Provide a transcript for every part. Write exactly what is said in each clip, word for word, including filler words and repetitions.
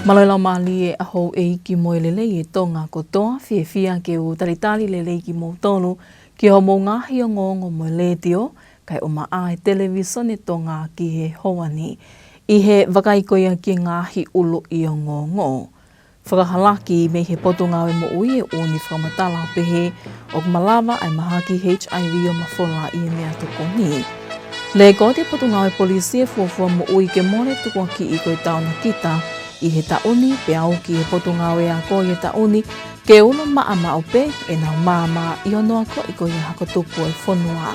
Mālō e laumālie ʻa houʻeiki mo e lelei ʻa Tonga kotoa, fiefia ke u talitali lelei kimoutolu ki hoʻomou ngaahi ongoongo mo e letiō, kae ʻumaʻā e televīsone Tonga ki he houa ni. ʻI he vakai ko ia ki he ngaahi ʻuluʻi ongoongo. Fakahalaki mei he Potungāue Moʻui e ʻū fakamatala ʻo pehē ʻoku malava ʻa e mahaki HIV ʻo mafola ʻi he meʻatokoni. Lekooti ʻa e Potungāue Polisi e fuofua moʻui ke mole tukuakiʻi ko e taonakita ʻi he taʻu ni, pea ʻoku ʻi he Potungāue Ako ʻi he taʻu ni ke ulo maʻamaʻa pē ʻenau maama ʻi hono akoʻi ko ia ha kau tupu ʻo e fonua.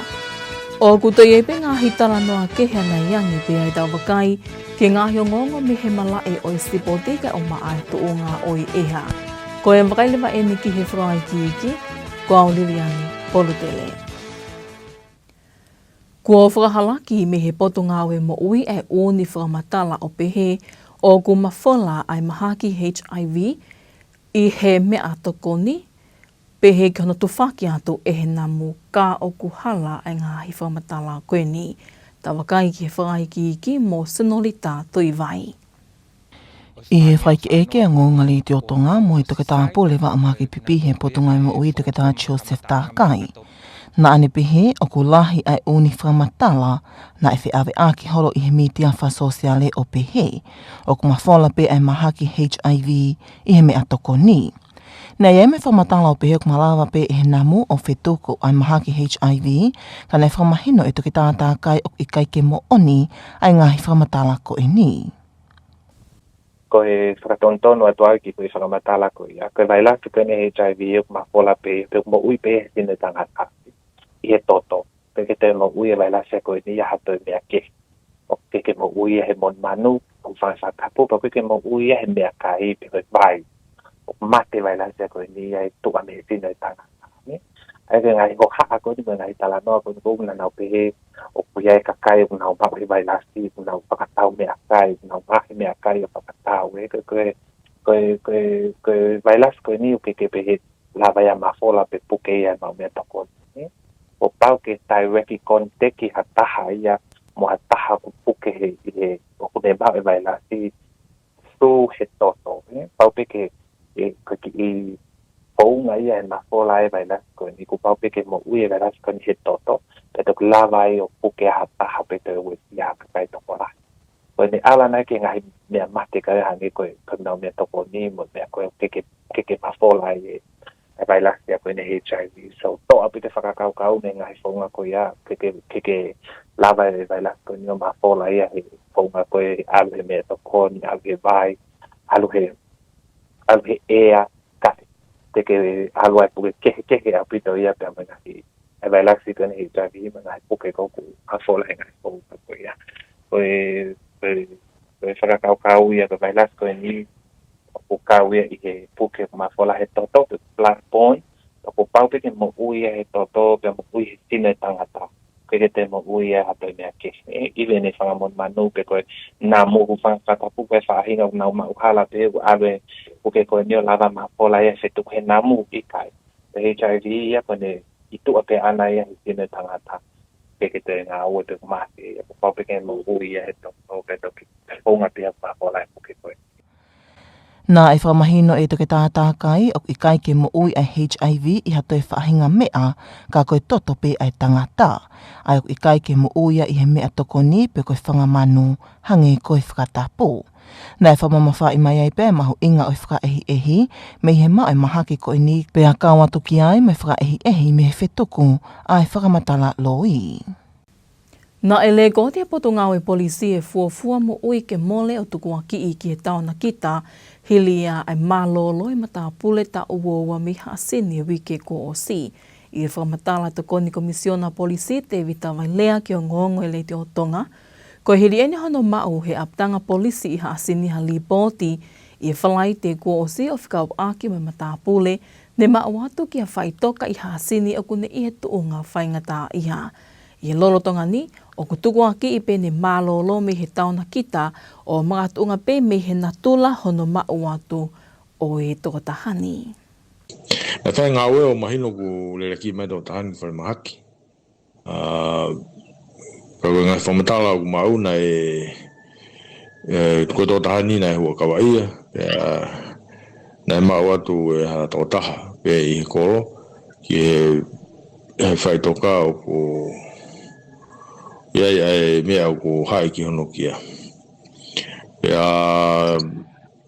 ʻOku toe ʻi ai pē ngaahi talanoa kehe ʻanai ange pea ʻe tau vakai ki he ngaahi ongoongo mei he malaʻe ʻo e sipoti kae ʻumaʻā e tuʻunga ʻo e ʻeha. Ko e vakai leva eni ki he fakaikiiki, ko au Liliani Polutele. Kuo fakahalaki mei he Potungāue Moʻui e ʻū fakamatala ʻo pehē ʻoku mafola ʻa e mahaki HIV ʻi he meʻatokoni, pehē ki hono tufaki atu ʻe he namu, ka ʻoku hala ʻa e ngaahi fakamatala ko eni. Tau vakai ki he fakaikiiki mo Senolita Tuivai. ʻI he fakaikiiki ʻa e ongoongo Letiō Tonga mo e Toketā Pule Vaʻa Mahaki Pipi he Potungāue Moʻui, Toketā Joseph Takai, naʻa ne pehē ʻoku lahi ʻa e ʻū fakamatala naʻe feʻaveʻaki holo ʻi he mītia fakasōsiale ʻo pehē ʻoku mafola pē ʻa e mahaki HIV ʻi he meʻatokoni. Naʻe ʻi ai mo e fakamatala ʻo pehē ʻoku malava pē ʻe he namu ʻo fetuku ʻa e mahaki HIV, ka naʻe fakamahino ʻe Toketā Takai ʻoku ʻikai ke moʻoni ʻa e ngaahi fakamatala ko eni. Ko e fakatonutonu atu au ki he fakamatala ko ia, ko e vailasi ko eni HIV ʻoku mafola pē, pe ʻoku moʻui pē he sino ʻo e tangata ʻi he toto. ʻOku ʻikai ke toe moʻui e vailasi ko eni ʻi ha toe meʻa kehe. ʻOku ʻikai ke moʻui ia he monumanu, ʻoku fanga fakatapu, pea ʻoku ʻikai ke moʻui ia he meʻakai pe ko e vai. ʻOku mate e vailasi ko eni ia ʻi he tuʻa mei he sino ʻo e tangata, nē? ʻA ia ko e ngaahi hohaʻa ko eni, ko e ngaahi talanoa ko eni ʻoku nau pehē ʻoku ʻi ai e kakai ʻoku nau maʻu e vailasi, ʻoku nau fakatau meʻakai, ʻoku nau maʻu e meʻakai ʻo fakatau, ē, ko e, ko e, ko e, ko e, ko e vailasi ko eni ʻoku ʻikai ke pehē lava ia ʻo mafola pe puke ia ʻe he maʻu meʻatokoni, nē? Kuo pau ke direct contact ha taha ia mo ha taha ʻoku puke he, he, ʻoku ne maʻu e vailasi through he toto, ē? Pau pē ke, ē, ko e kiʻi founga ia ʻe mafola ai e vailasi ko eni, kuo pau pē ke moʻui e vailasi ko eni he toto, pea toki lava ai ʻo puke ʻa ha taha pe toe uesia ha kakai tokolahi. Ko ʻene ʻalu ʻanai ki he ngaahi meʻa mate, kae hangē ko e, ko e maʻu meʻatokoni mo e meʻa ko ē ʻoku ʻikai ke, ʻikai ke mafola ai e, e vailasi ko eni HIV. So, toʻa pē ʻete fakakaukau mei he ngaahi founga ko ia, ʻikai ke, ʻikai ke lava e vailasi ko eni ʻo mafola ia he founga ko ē ʻalu he meʻatokoni, ʻalu he vai, ʻalu he, ʻalu he ʻea, kae ʻikai ke ʻalu ai, puke kehekehe ʻaupito ia pea mo e ngaahi, e vailasi ko eni HIV mo e ngaahi puke ko ē ʻoku mafola he ngaahi founga ko ia. Ko e, ko e, ko e fakakaukau ia ko e vailasi ko eni ʻoku kau ia ʻi he puke ʻoku mafola he toto, pe blood borne, ʻoku pau pē ke moʻui ia he toto, pea moʻui he sino ʻo e tangata. ʻOku ʻikai ke toe moʻui ia ha toe meʻa kehe. Even e fanga monumanu pe ko e namu, ʻoku fanga fakatapu pe faʻahinga ʻoku nau maʻu hala pē ʻoku ʻalu e puke ko eni ʻo lava ʻo mafola ia he fetuku he namu, ʻikai. Ko e HIV ia ko ʻene ʻi tuʻa pē ʻana ia he sino ʻo e tangata. ʻOku ʻikai ke toe ngāue pe ʻoku mate ia, ʻoku pau pē ke moʻui ia he toto, pe toki founga pē ia ʻoku mafola e puke ko ē. Naʻe fakamahino ʻe Toketā Takai ʻoku ʻikai ke moʻui ʻa e HIV ʻi ha toe faʻahinga meʻa, ka ko e toto pē ʻa e tangata. ʻA ia ʻoku ʻikai ke moʻui ia ʻi he meʻatokoni pe ko e fanga manu, hangē ko e fakatapu. Naʻe fakamamafaʻi mai ai pē e mahuʻinga ʻo e fakaʻehiʻehi mei he maʻu e mahaki ko eni, pea kau atu ki ai mo e fakaʻehiʻehi mei he fetuku ʻa e fakamatala loi. Naʻe lekooti ʻe he Potungāue Polisi e fuofua moʻui ke mole ʻo tukuakiʻi ki he taonakita, hili ia ʻa e mālōlō e matāpule taʻu ua ua mei Haʻasini he uike kuo ʻosi. ʻI he fakamatala ʻa e Tokoni Komisiona Polisi Tevita Vailea ki he ongoongo ʻa e Letiō Tonga, ko e hili eni hono maʻu ʻe he ʻapitanga polisi ʻi Haʻasini ha lipooti ʻi he Falaite kuo ʻosi ʻo fekauʻaki mo e matāpule ne maʻu atu ki ha faʻitoka ʻi Haʻasini ʻoku ne ʻi he tuʻunga faingataʻaʻia. ʻI he lolotonga ni, ʻoku tukuakiʻi pē ʻene mālōlō mei he taonakita ʻo makatuʻunga pē mei he natula hono maʻu atu ʻo e tokotaha ni. Naʻe fai e ngāue ʻo mahino kuo leleki mai e tokotaha ni ki falemahaki. ʻA, ka ko e ngaahi fakamatala ʻoku maʻu naʻe, ʻe, ko e tokotaha ni naʻe huʻakavaʻia, Pea naʻe maʻu atu ʻe ha tokotaha pē ʻi he kolo ki he, he faʻitoka ʻoku ʻi ai ʻa e meʻa ʻoku haʻi ki hono kia. Pea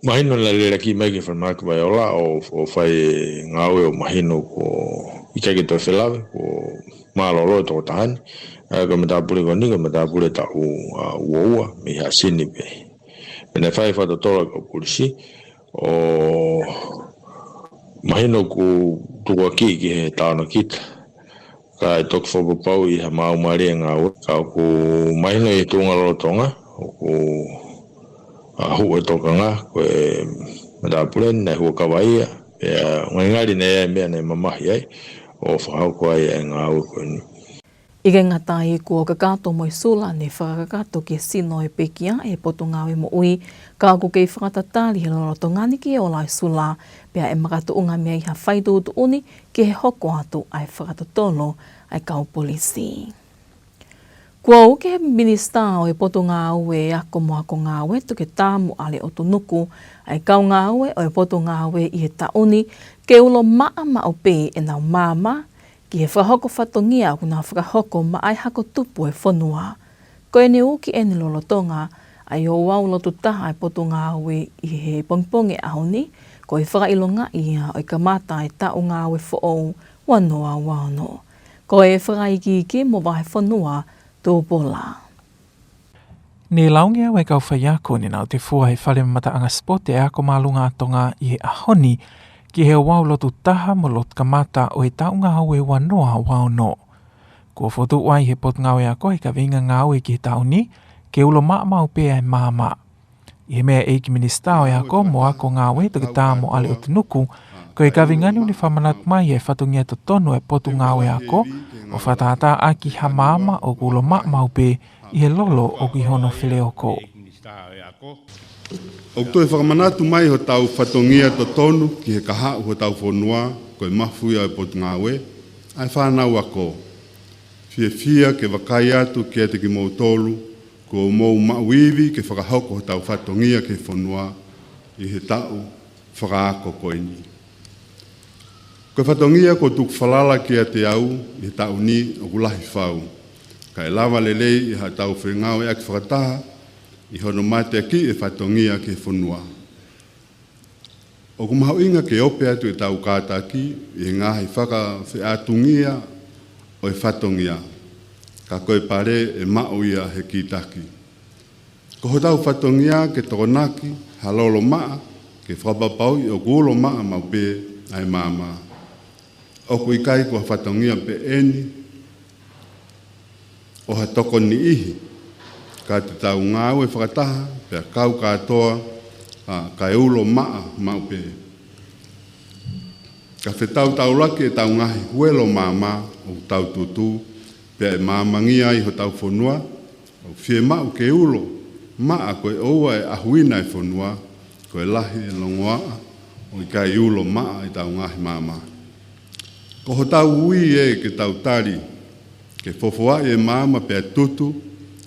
mahino naʻe lele ki mai ki he falemahaki Vaiola ʻo, ʻo fai e ngāue ʻo mahino ko e ʻikai ke toe felave, ko e mālōlō e tokotaha ni. ʻA ia ko e matāpule ko eni, ko e matāpule taʻu, ʻa, ua ua, mei Haʻasini pē. Pea naʻe fai fakatotolo ʻa e kau polisi, ʻo mahino kuo tukuakiʻi ki he taonakita. Kae toki fakapapauʻi ha maau mālie e ngāue. Ka ʻoku mahino ʻi he tuʻunga lolotonga, ʻoku, ʻa, hū e tokanga, ko e matāpule ni naʻe huʻakavaʻi ia. Pea ngalingali naʻe ʻi ai e meʻa naʻe mamahi ai, ʻo fakahoko ai e ngāue ko eni. ʻIkai ngata ai kuo kakato mo e sula ne fakakakato ki he sino ʻo e pekia ʻe he Potungāue Moʻui, ka ʻoku kei fakatatali he lolotonga ni ki he ola ʻo e sula, pea ʻe makatuʻunga mei ai ha fai tuʻutuʻuni ki he hoko atu ʻa e fakatotolo ʻa e kau polisi. Kuo uki ʻe he Minisitā ʻo e Potungāue Ako mo Akongāue, Toketā Moʻale ʻOtunuku, ʻa e kau ngāue ʻo e Potungāue ʻi he taʻu ni ke ulo maʻa maʻu pē ʻenau maama ki he fakahoko fatongia ʻoku nau fakahoko maʻa e hako tupu ʻo e fonua. Ko ʻene uki ʻeni lolotonga ʻa e ouau lotu taha ʻa e Potungāue ʻi he pongipongi ʻaho ni, ko e fakaʻilongaʻi ia ʻo e kamata ʻa e taʻu ngāue foʻou ua noa ua ono. Ko e fakaikiiki mo Vahefonua Tupola. Ne laungi ʻa e kau faiako ne nau tefua he Fale Mamataʻanga Sipote ʻa e Ako Māʻolunga ʻa Tonga ʻi he ʻaho ni ki he ouau lotu taha mo lotu kamata ʻo e taʻu ngāue ua noa ua ono. Kuo fokotuʻu ai ʻe he Potungāue Ako e kaveinga ngāue ki he taʻu ni, ke ulo maʻa maʻu pē ʻa e maama. ʻI he meʻa ʻa e ʻEiki Minisitā ʻo e Ako mo Akongāue, Toketā Moʻale ʻOtunuku, ko e kaveinga ni ʻoku ne fakamanatu mai e fatongia totonu ʻa e Potungāue Ako, ʻo fakatātā ʻaki ha maama ʻoku ulo maʻa maʻu pē ʻi he lolo ʻoku ʻi hono feleoko. ʻOku toe fakamanatu mai hotau fatongia totonu ki he kahaʻu hotau fonua, ko e mafuiʻa ʻo e Potungāue, ʻa e fānau ako. Fiefia ke vakai atu kiate kimoutolu, kuo mou maʻu ivi ke fakahoko hotau fatongia ki he fonua ʻi he taʻu fakaako ko eni. Ko e fatongia kuo tuku falala kiate au ʻi he taʻu ni ʻoku lahi fau, kae lava lelei ʻi haʻatau fengāueʻaki fakataha ʻi hono mateakiʻi e fatongia ki he fonua. ʻOku mahuʻinga ke ope atu ʻetau kātaki ʻi he ngaahi fakafeʻātungia ʻo e fatongia, ka ko e pale ʻe maʻu ia he kītaki. Ko hotau fatongia ke tokonaki ha lolo maʻa, ke fakapapauʻi ʻoku ulo maʻa maʻu pē ʻa e maama. ʻOku ʻikai ko ha fatongia pē ʻeni ʻo ha toko niʻihi, ka te tau ngāue fakataha pea kau kātoa, ʻa, kae ulo maʻa maʻu pē. Ka fetautaulaki ʻetau ngaahi huelo maama ʻoku tau tutū, pea ʻe maamangia ai hotau fonua, ʻoku fiemaʻu ke ulo maʻa ko e ʻoua ʻe ʻahuina e fonua, ko e lahi e longoaʻa ʻo ʻikai ulo maʻa ʻetau ngaahi maama. Ko hotau ui ē ke tau tali, ke fofoaʻi e maama pea tutu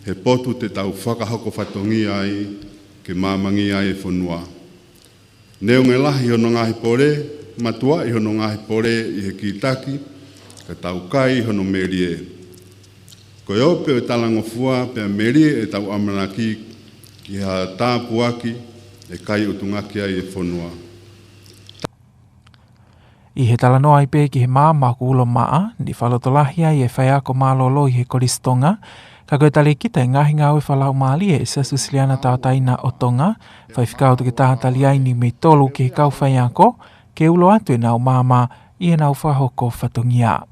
he potu te tau fakahoko fatongia ai ke maamangia ai e fonua. Neongo e lahi hono ngaahi pole, matuaʻi hono ngaahi pole ʻi he kītaki, ka tau kai hono melie. Ko e ope ʻo e talangofua pea melie ʻetau ʻamanaki ki ha tāpuaki ʻe kai ʻutungaki ai e fonua. ʻI he talanoa ai pē ki he maama ʻoku ulo maʻa, ne fakalotolahi ai e faiako mālōlō ʻi he Kolisi Tonga, ka ko e talēkita ʻi he ngaahi ngāue fakalaumālie ʻa e Siasi Uēsiliana Tauʻatāina ʻo Tonga, Faifekau Toketā Taliai Niumeitolu, ki he kau faiako ke ulo atu ʻenau maama ʻi heʻenau fakahoko fatongia.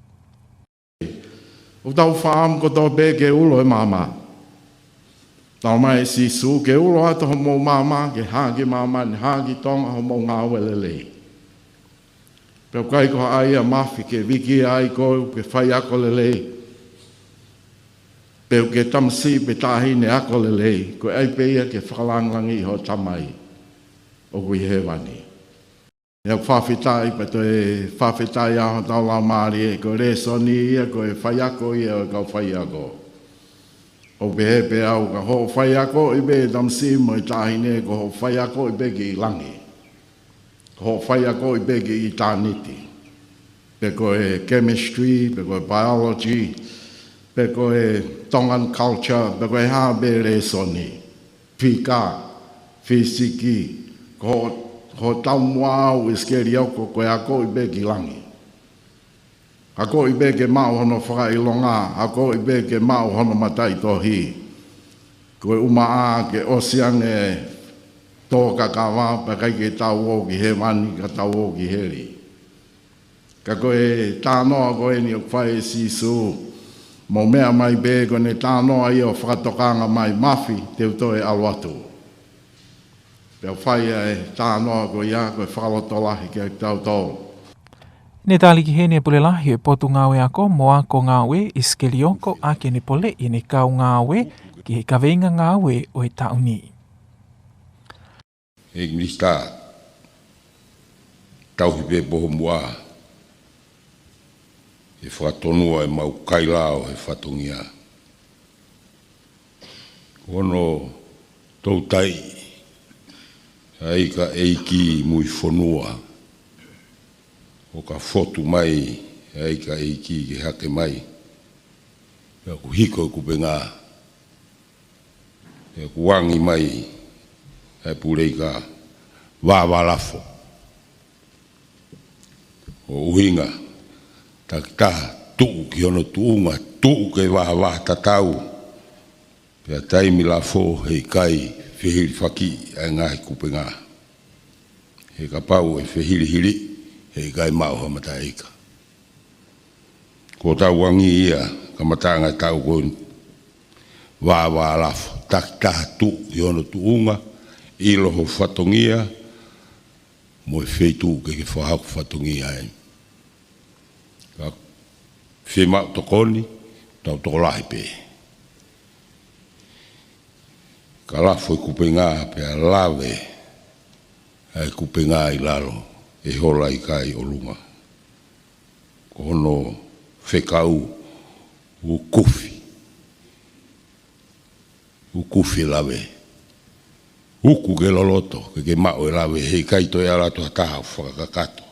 ʻOku tau fakaʻamu kotoa pē ke ulo e maama. Talamai ʻe Sīsū ke ulo atu homou maama, ke hā ki māmani, hā ki Tonga homou ngāue lelei. Pea ʻoku ʻikai ko ha ʻai ʻa Mafi ke viki ai koe ke faiako lelei, pe ʻoku ke tamasiʻi pe taʻahine ako lelei, ko e ʻai pē ia ke fakalāngilangiʻi ho Tamai ʻoku ʻi hēvani. ʻOku fakafetaʻi pea toe fakafetaʻi ʻa hotau laumālie, ko e lēsoni ia, ko e faiako ia ʻo e kau faiako. ʻOku pehē pē au ka hoʻo faiakoʻi pē tamasiʻi mo e taʻahine, ko hoʻo faiakoʻi pē ki langi. Ko hoʻo faiakoʻi pē ki ʻitāniti. Pe ko e chemistry, pe ko e biology, pe ko e Tongan culture, pe ko e hā pē lēsoni. Fika, fisiki, ko hoʻo taumuʻa ʻa e ʻIsikelioko, ko e akoʻi pē ki langi. Akoʻi pē ke maʻu hono fakaʻilonga, akoʻi pē ke maʻu hono mataʻitohi. Ko e ʻumaʻā ke ʻosi ange tō kakava, pea ʻikai ke tau ō ki hēvani, ka tau ō ki heli. Ka ko e talanoa ko eni ʻoku fai ʻe Sīsū, mou meʻa mai pē ko ʻene talanoa ia ʻo fakatokanga mai mafi te u toe ʻalu atu. Pea fai ʻa e talanoa ko ia ko e fakalotolahi kiate kitautolu. Ne tali ki heni ʻe he Pule Lahi ʻo e Potungāue Ako mo Ako Ngāue, ʻIsikelioko ʻAkenepole, ʻi heʻene kau ngāue ki he kaveinga ngāue ʻo e taʻu ni. ʻEiki Minisitā, tauhi pē pō hoʻo muʻa, ʻe fakatonua ʻemau kaila ʻo e fatongia. Ko hono toutai ʻa e ʻEiki mui fonua, ʻo ka fotu mai ʻa e ʻEiki ke hake mai, pea ʻoku hiko e kupenga, pea ʻoku angi mai ʻa e Puleʻeiki Vāvālafo. ʻO ʻuhinga, takitaha tuʻu ki hono tuʻunga, tuʻu ke vāvā tatau, pea taimi lafo heʻikai fehilifakiʻi ʻa e ngaahi kupenga. He kapau ʻe fehilihili, heʻikai maʻu ha mataʻeika. Ko e tauangi ia, kamataʻanga e taʻu ko eni, Vāvālafo, takitaha tuʻu ki hono tuʻunga, ʻilo ho fatongia, mo e feituʻu ke ke fakahoko fatongia ai. Ka fiemaʻu tokoni, tau tokolahi pē. Ka lafo e kupenga pea lave ʻa e kupenga ʻi lalo, ʻe hola ʻikai ʻolunga. Ko hono fekau, ukufi. Ukufi e lave. Uku ke loloto, ke ke maʻu e lave, heʻikai toe ʻalu atu ha taha ʻo fakakakato.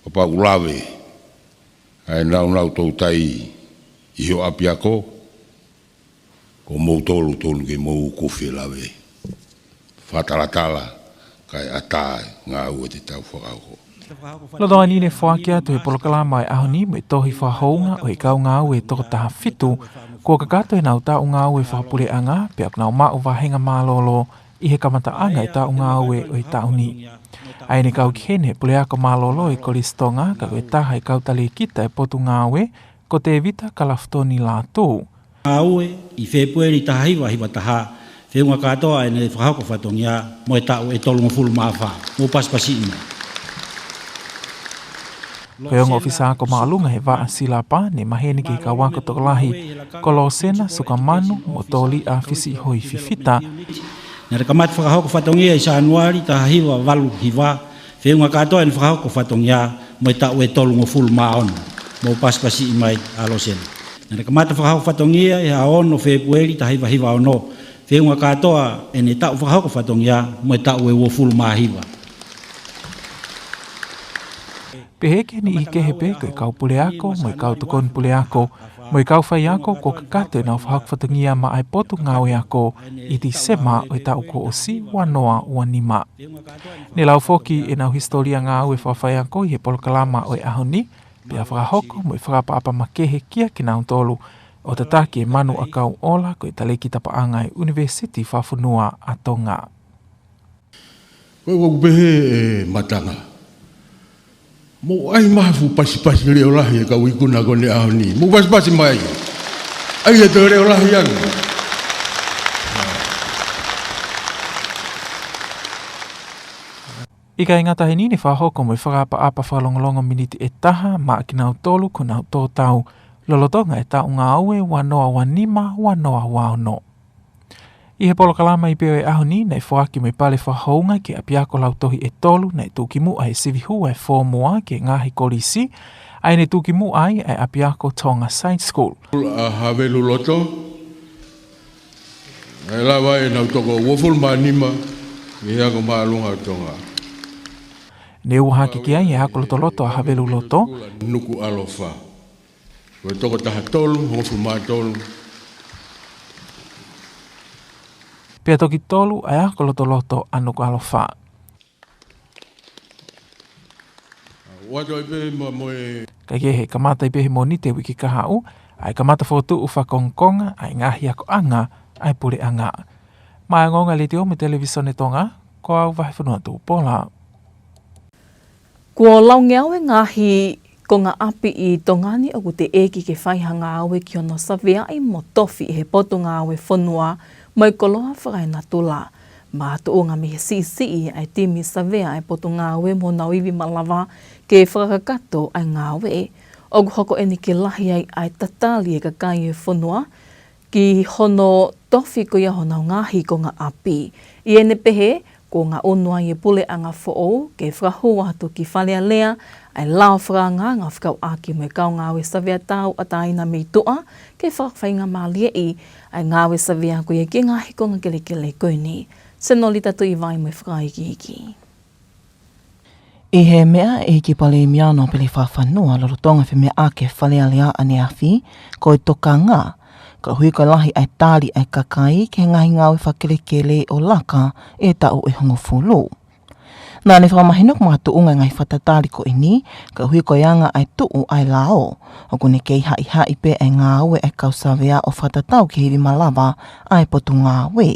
Kapau ʻoku lave ʻa e naunau toutai ʻi ho ʻapiako, ko moutolu tonu ke mou ukufi e lave. Fakatalatala, kae ʻatā e ngāue te tau fakahoko. Lolotonga ʻeni ne foaki atu he polokalama ʻo e ʻaho ni mo e tohi fakahounga ʻo e kau ngāue ʻe toko taha fitu, kuo kakato ʻenau taʻu ngāue fakapuleʻanga, pea ʻoku nau maʻu vāhenga mālōlō ʻi he kamataʻanga e taʻu ngāue ʻo e taʻu ni. ʻA ia ne kau ki heni he puleako mālōlō ʻo e Kolisi Tonga, ka ko e taha e kau talēkita e Potungāue, ko Tēvita Kalafutoni Lātū. Ngāue ʻi Fēpueli taha hiva hiva taha, feʻunga kātoa ʻene fakahoko fatongia mo e taʻu ʻe tolungofulu mā fā. Mou pasipasiʻi mai. Ko e ongo ʻōfisa ako māʻolunga he vaʻa silapa, ne maheni ki he kau ako tokolahi, ko Losena Sukamanu mo Toliʻa Fisiʻihoi Fifita. Naʻe kamata fakahoko fatongia ʻi Sānuali taha hiva valu hiva, feʻunga kātoa ʻene fakahoko fatongia mo e taʻu ʻe tolungofulu mā ono. Mou pasipasiʻi mai ʻa Losena. Naʻe kamata fakahoko fatongia ʻi he ono Fēpueli taha hiva hiva ono, feʻunga kātoa ʻene taʻu fakahoko fatongia mo e taʻu ʻe uofulu mā hiva. Pehē ki he niʻihi kehe pē ko e kau puleako, mo e kau tokoni puleako, mo e kau faiako kuo kakato ʻenau fakahoko fatongia maʻa e Potungāue Ako ʻi Tīsema ʻo e taʻu kuo ʻosi, ua noa ua nima. Ne lau foki ʻenau hisitōlia ngāue fakafaiako ʻi he polokalama ʻo e ʻaho ni, pea fakahoko mo e fakaʻapaʻapa makehe kiate kinautolu ʻo tataki e manu ʻakau ola ko e talēkita paʻanga ʻi he ʻUnivēsiti Fakafonua ʻa Tonga. Ko e ʻoku pehē ʻe Matanga. Mou ʻai mai ha fuʻu pasipasi leʻo lahi e kau ikuna ko eni he ʻaho ni. Mou pasipasi mai. ʻAi e toe leʻo lahi ange. ʻIkai ngata heni, ne fakahoko mo e fakaʻapaʻapa fakalongolongo miniti ʻe taha maʻa kinautolu kuo nau tō tau lolotonga e taʻu ngāue ua noa ua nima, ua noa ua ono. ʻI he polokalama ʻi he pē ʻo e ʻaho ni, naʻe foaki mo e pale fakahounga ki he ʻapiako lautohi ʻe tolu naʻe tuʻukimuʻa ʻe he sivi hua e fōmua ki he ngaahi kolisi, ʻa ia ne tuʻukimuʻa ai ʻa e ʻapiako Tonga Side School. ʻA Havelu Loto, naʻe lava ai ʻenau toko uofulu mā nima, Mei he Ako Māʻolunga ʻo Tonga. Ne ua hake ki ai e ako lotoloto ʻa Havelu Loto. Nukuʻalofa. Ko e toko taha tolu, hongofulu mā tolu. Pea toki tolu ʻa e ako lotoloto ʻa Nukuʻalofa. Ua toe pē mo, mo e. Kae kehe, kamata ai pē he Mōnite uike kahaʻu, ʻa e kamata fokotuʻu fakakongokonga ʻa e ngaahi akoʻanga ʻa e puleʻanga. Maʻá e ongoongo ʻa e Letiō mo e Televisone Tonga, ko au Vahefonua Tupola. Kuo laungeau e ngaahi konga ʻapi ʻi Tonga ni ʻoku teʻeki ke fai ha ngāue ki hono saveaʻi mo tofi ʻe he Potungāue Fonua mo e koloa fakaenatula. Makatuʻunga mei he siʻisiʻi ʻa e timi savea ʻa e Potungāue mo honau ivi malava ke fakakakato ʻa e ngāue, ʻoku hoko eni ke lahi ai ʻa e tatali ʻa e kakai ʻo e fonua ki hono tofi ko ia honau ngaahi konga ʻapi. ʻI heʻene pehē, kuo ngaʻunu ai e puleʻanga foʻou ke fakahū atu ki Fale Alea ʻa e lao fakaangaanga fekauʻaki mo e kau ngāue savea tauʻatāina mei tuʻa ke fakafaingamālieʻi ʻa e ngāue savea ko ia ki he ngaahi konga kelekele ko eni. Senolita Tuʻivai mo e fakaikiiki. ʻI he meʻa ʻa e ʻEiki Palēmia Honourable Fakafanua lolotonga e femeʻaʻaki e Fale Alea ʻaneafi, ko e tokanga, koeʻuhi ko e lahi ʻa e tali ʻa e kakai ki he ngaahi ngāue fakakelekele ʻo laka ʻi he taʻu ʻe hongofulu. Naʻá ne fakamahino ʻoku makatuʻunga e ngaahi fakatatali ko eni, koeʻuhi ko e anga ʻa e tuʻu ʻa e lao, ʻokú ne kei haʻihaʻi pē ʻa e ngāue ʻa e kau savea ʻo fakatatau ki he ivi malava ʻa e Potungāue.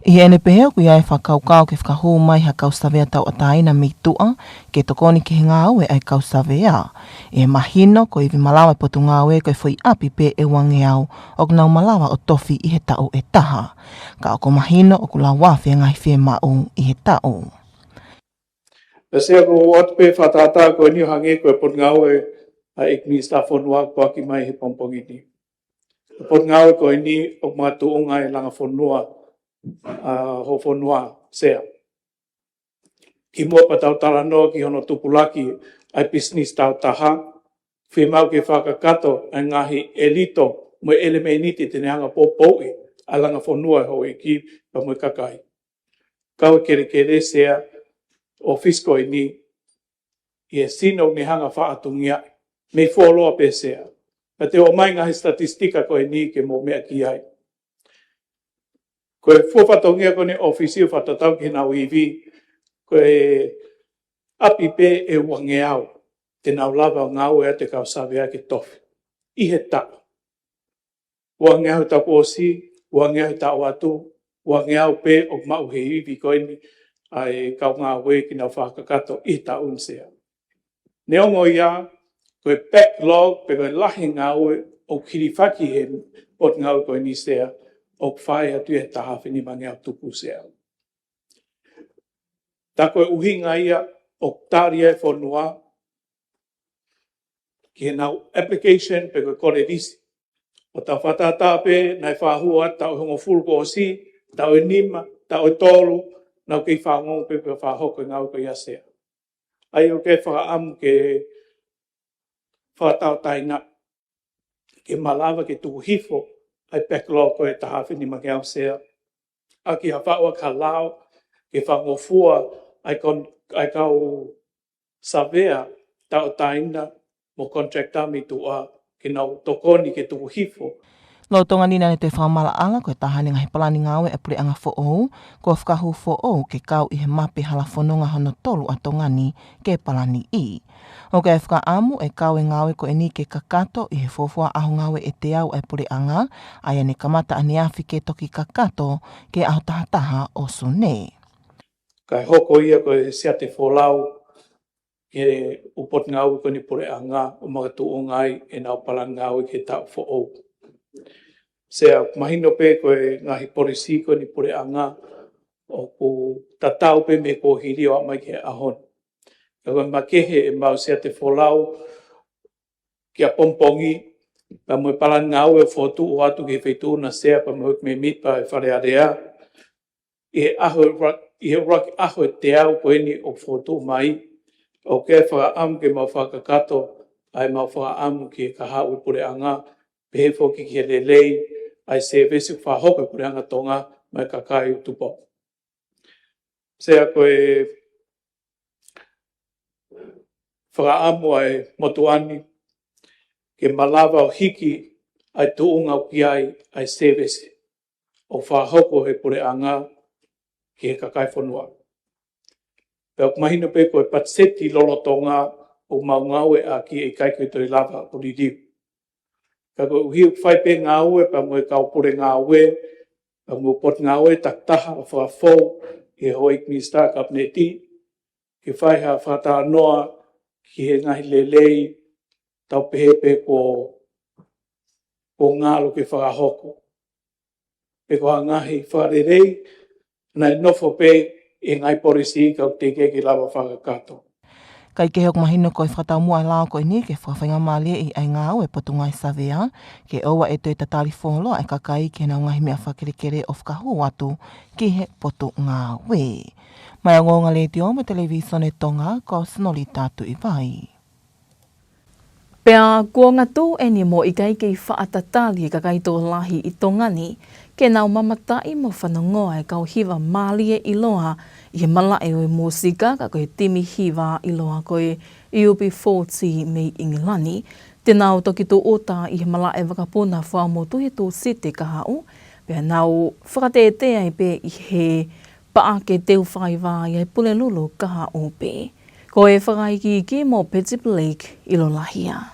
ʻI heʻene pehē ʻoku ʻi ai e fakakaukau ke fakahū mai ha kau savea tauʻatāina mei tuʻa ke tokoni ki he ngāue ʻa e kau savea. ʻI he mahino ko e ivi malava ʻa e Potungāue ko e foʻi ʻapi pē ʻe uangeau ʻoku nau malava ʻo tofi ʻi he taʻu ʻe taha. Ka ʻoku mahino ʻoku lauafe e ngaahi fiemaʻu ʻi he taʻu. Pea Sea, ʻoku ou ʻoatu pē fakatātā ko eni ʻo hangē ko e Potungāue ʻa e ʻEiki Minisitā Fonua kuo ʻohake mai he pongipongi ni. Potungāue ko eni ʻoku makatuʻunga e langa fonua ʻa ho fonua, Sea. Kimuʻa pea tau talanoa ki hono tupulaki ʻa e pisinisi tauʻatāina, fiemaʻu ke fakakakato ʻa e ngaahi ʻelito mo e ʻelemēniti te ne hanga ʻo poupouʻi ʻa e langa fonua ʻa houʻeiki pea mo e kakai. Kau e kelekele, Sea, ʻo e ʻōfisi ko eni ʻi he sino ʻoku ne hanga ʻo faʻahinga mei fuoloa pē, Sea. Pea te u ʻomai e ngaahi statistika ko eni ke mou meʻa ki ai. Ko e fua fatongia ko eni ʻo e ʻōfisi ʻo fakatatau ki heʻenau ivi, ko e ʻapi pē ʻe uangeau te nau lava ʻo ngāue atu e kau savea ke tofi ʻi he taʻu. Uangeau he taʻu kuo ʻosi, uangeau he taʻu atu, uangeau pē ʻoku maʻu he ivi ko eni ʻa e kau ngāue ke nau fakakakato ʻi he taʻu ni, Sea. Neongo ia, ko e backlog pe ko e lahi e ngāue ʻoku hilifaki he Potungāue ko eni, Sea, ʻoku fai atu ia he taha afe nimangeau tupu, Sea. Tā ko e ʻuhinga ia ʻoku tali ai e fonua ki heʻenau application pe ko e kole lisi. ʻO tau fakatātā pē naʻe fakahū atu taʻu ʻe hongofulu kuo ʻosi, taʻu ʻe nima, taʻu ʻe tolu, nau kei fanongo pē pe fakahoko e ngāue ko ia, Sea. ʻA ia ʻoku ou fakaʻamu ke fakatauʻatāina ke malava ke tuku hifo ʻa e backlog ko e taha afe nimangeau, Sea. ʻAki ha faʻu ʻaki ha lao ke fakangofua ʻa e kon-, ʻa e kau savea tauʻatāina mo e contractor mei tuʻa ke nau tokoni ke tuku hifo. Lolotonga ni naʻá ne toe fakamaʻalaʻala ko e taha eni e ngaahi palani ngāue ʻa e puleʻanga foʻou kuo fakahū foʻou ke kau ʻi he mape hala fononga hono tolu ʻa Tonga ni ke palaniʻi. ʻOku ʻi ai e fakaʻamu ʻe kau e ngāue ko eni ke kakato ʻi he fuofua ʻaho ngāue ʻe teau ʻa e puleʻanga, ʻa ia ne kamata ʻaneafi ke toki kakato ki he ʻaho taha taha ʻo Sune. Kae hoko ia ko e siate folau ki he ʻū potungāue ko eni puleʻanga ʻo makatuʻunga ai ʻenau palani ngāue ki he taʻu foʻou. Sea, mahino pē ko e ngaahi polisī ko eni puleʻanga ʻoku tatau pē mei he kuohili ʻo aʻu mai ki he ʻaho ni. Ka ko e makehe ʻemau siate folau ki ʻapongipongi, pea mo e palani ngāue ʻoku fokotuʻu atu ki he feituʻu na, Sea, pea mo e mēmipa ʻo e Fale Alea, ʻi he ʻaho ra-, ʻi he ʻuluaki ʻaho ʻe teau ko eni ʻoku fokotuʻu mai, ʻoku ʻi ai e fakaʻamu ke mau fakakakato ʻa ʻemau fakaʻamu ki he kahaʻu ʻo e puleʻanga, pehē foki ki he lelei ʻa e sēvesi ʻoku fakahoko ʻe he Puleʻanga Tonga maʻá e kakai ʻo Tupou. Sea, ko e fakaʻamu ʻa e motuʻa ni ke malava ʻo hiki ʻa e tuʻunga ʻoku ʻi ai ʻa e sēvesi ʻoku fakahoko ʻe he puleʻanga ki he kakai fonua. Pea ʻoku mahino pē ko e patiseti lolotonga ʻoku mau ngāueʻaki ʻe ʻikai ke toe lava ʻo liliu. Ka koeʻuhi ʻoku fai pē ngāue pea mo e kau pule ngāue, pea mo e potungāue takitaha ʻo fakafou ki he houʻeiki minisitā kapineti, ke fai ha fakatalanoa ki he ngaahi lelei tau pehē pē kuo, kuo ngalo ke fakahoko. Pe ko ha ngaahi fakalelei naʻe nofo pē ʻi he ngaahi polisī ka ʻoku teʻeki ke lava fakakakato. Kae kehe, ʻoku mahino ko e fakataumuʻa e lao ko eni ke fakafaingamālieʻi ʻa e ngāue ʻa e Potungāue Savea, ke ʻoua ʻe toe tatali fuoloa ʻa e kakai ki heʻenau ngaahi meʻa fakakelekele ʻo fakahū atu ki he Potungāue. Maʻá e Ongoongo Letiō mo e Televīsone Tonga, ko Sinolita Tuʻivai. Pea kuo ngatū eni mo ʻikai kei faʻa tatali e kakai tokolahi ʻi Tonga ni ke nau mamataʻi mo fanongoa e kau hiva mālie ʻiloa ʻi he malaʻe ʻo e mūsika, ka ko e timi hiva ʻiloa ko e U B forty mei ʻIngilani, te nau toki tūʻuta ʻi he malaʻe vakapuna fakamotu he Tūsite kahaʻu, pea nau fakatētē ai pē ʻi he paʻake teu faiva ʻi he Pulelulu kahaʻu pē. Ko e fakaikiiki mo Peti Blake ʻi Lolahia.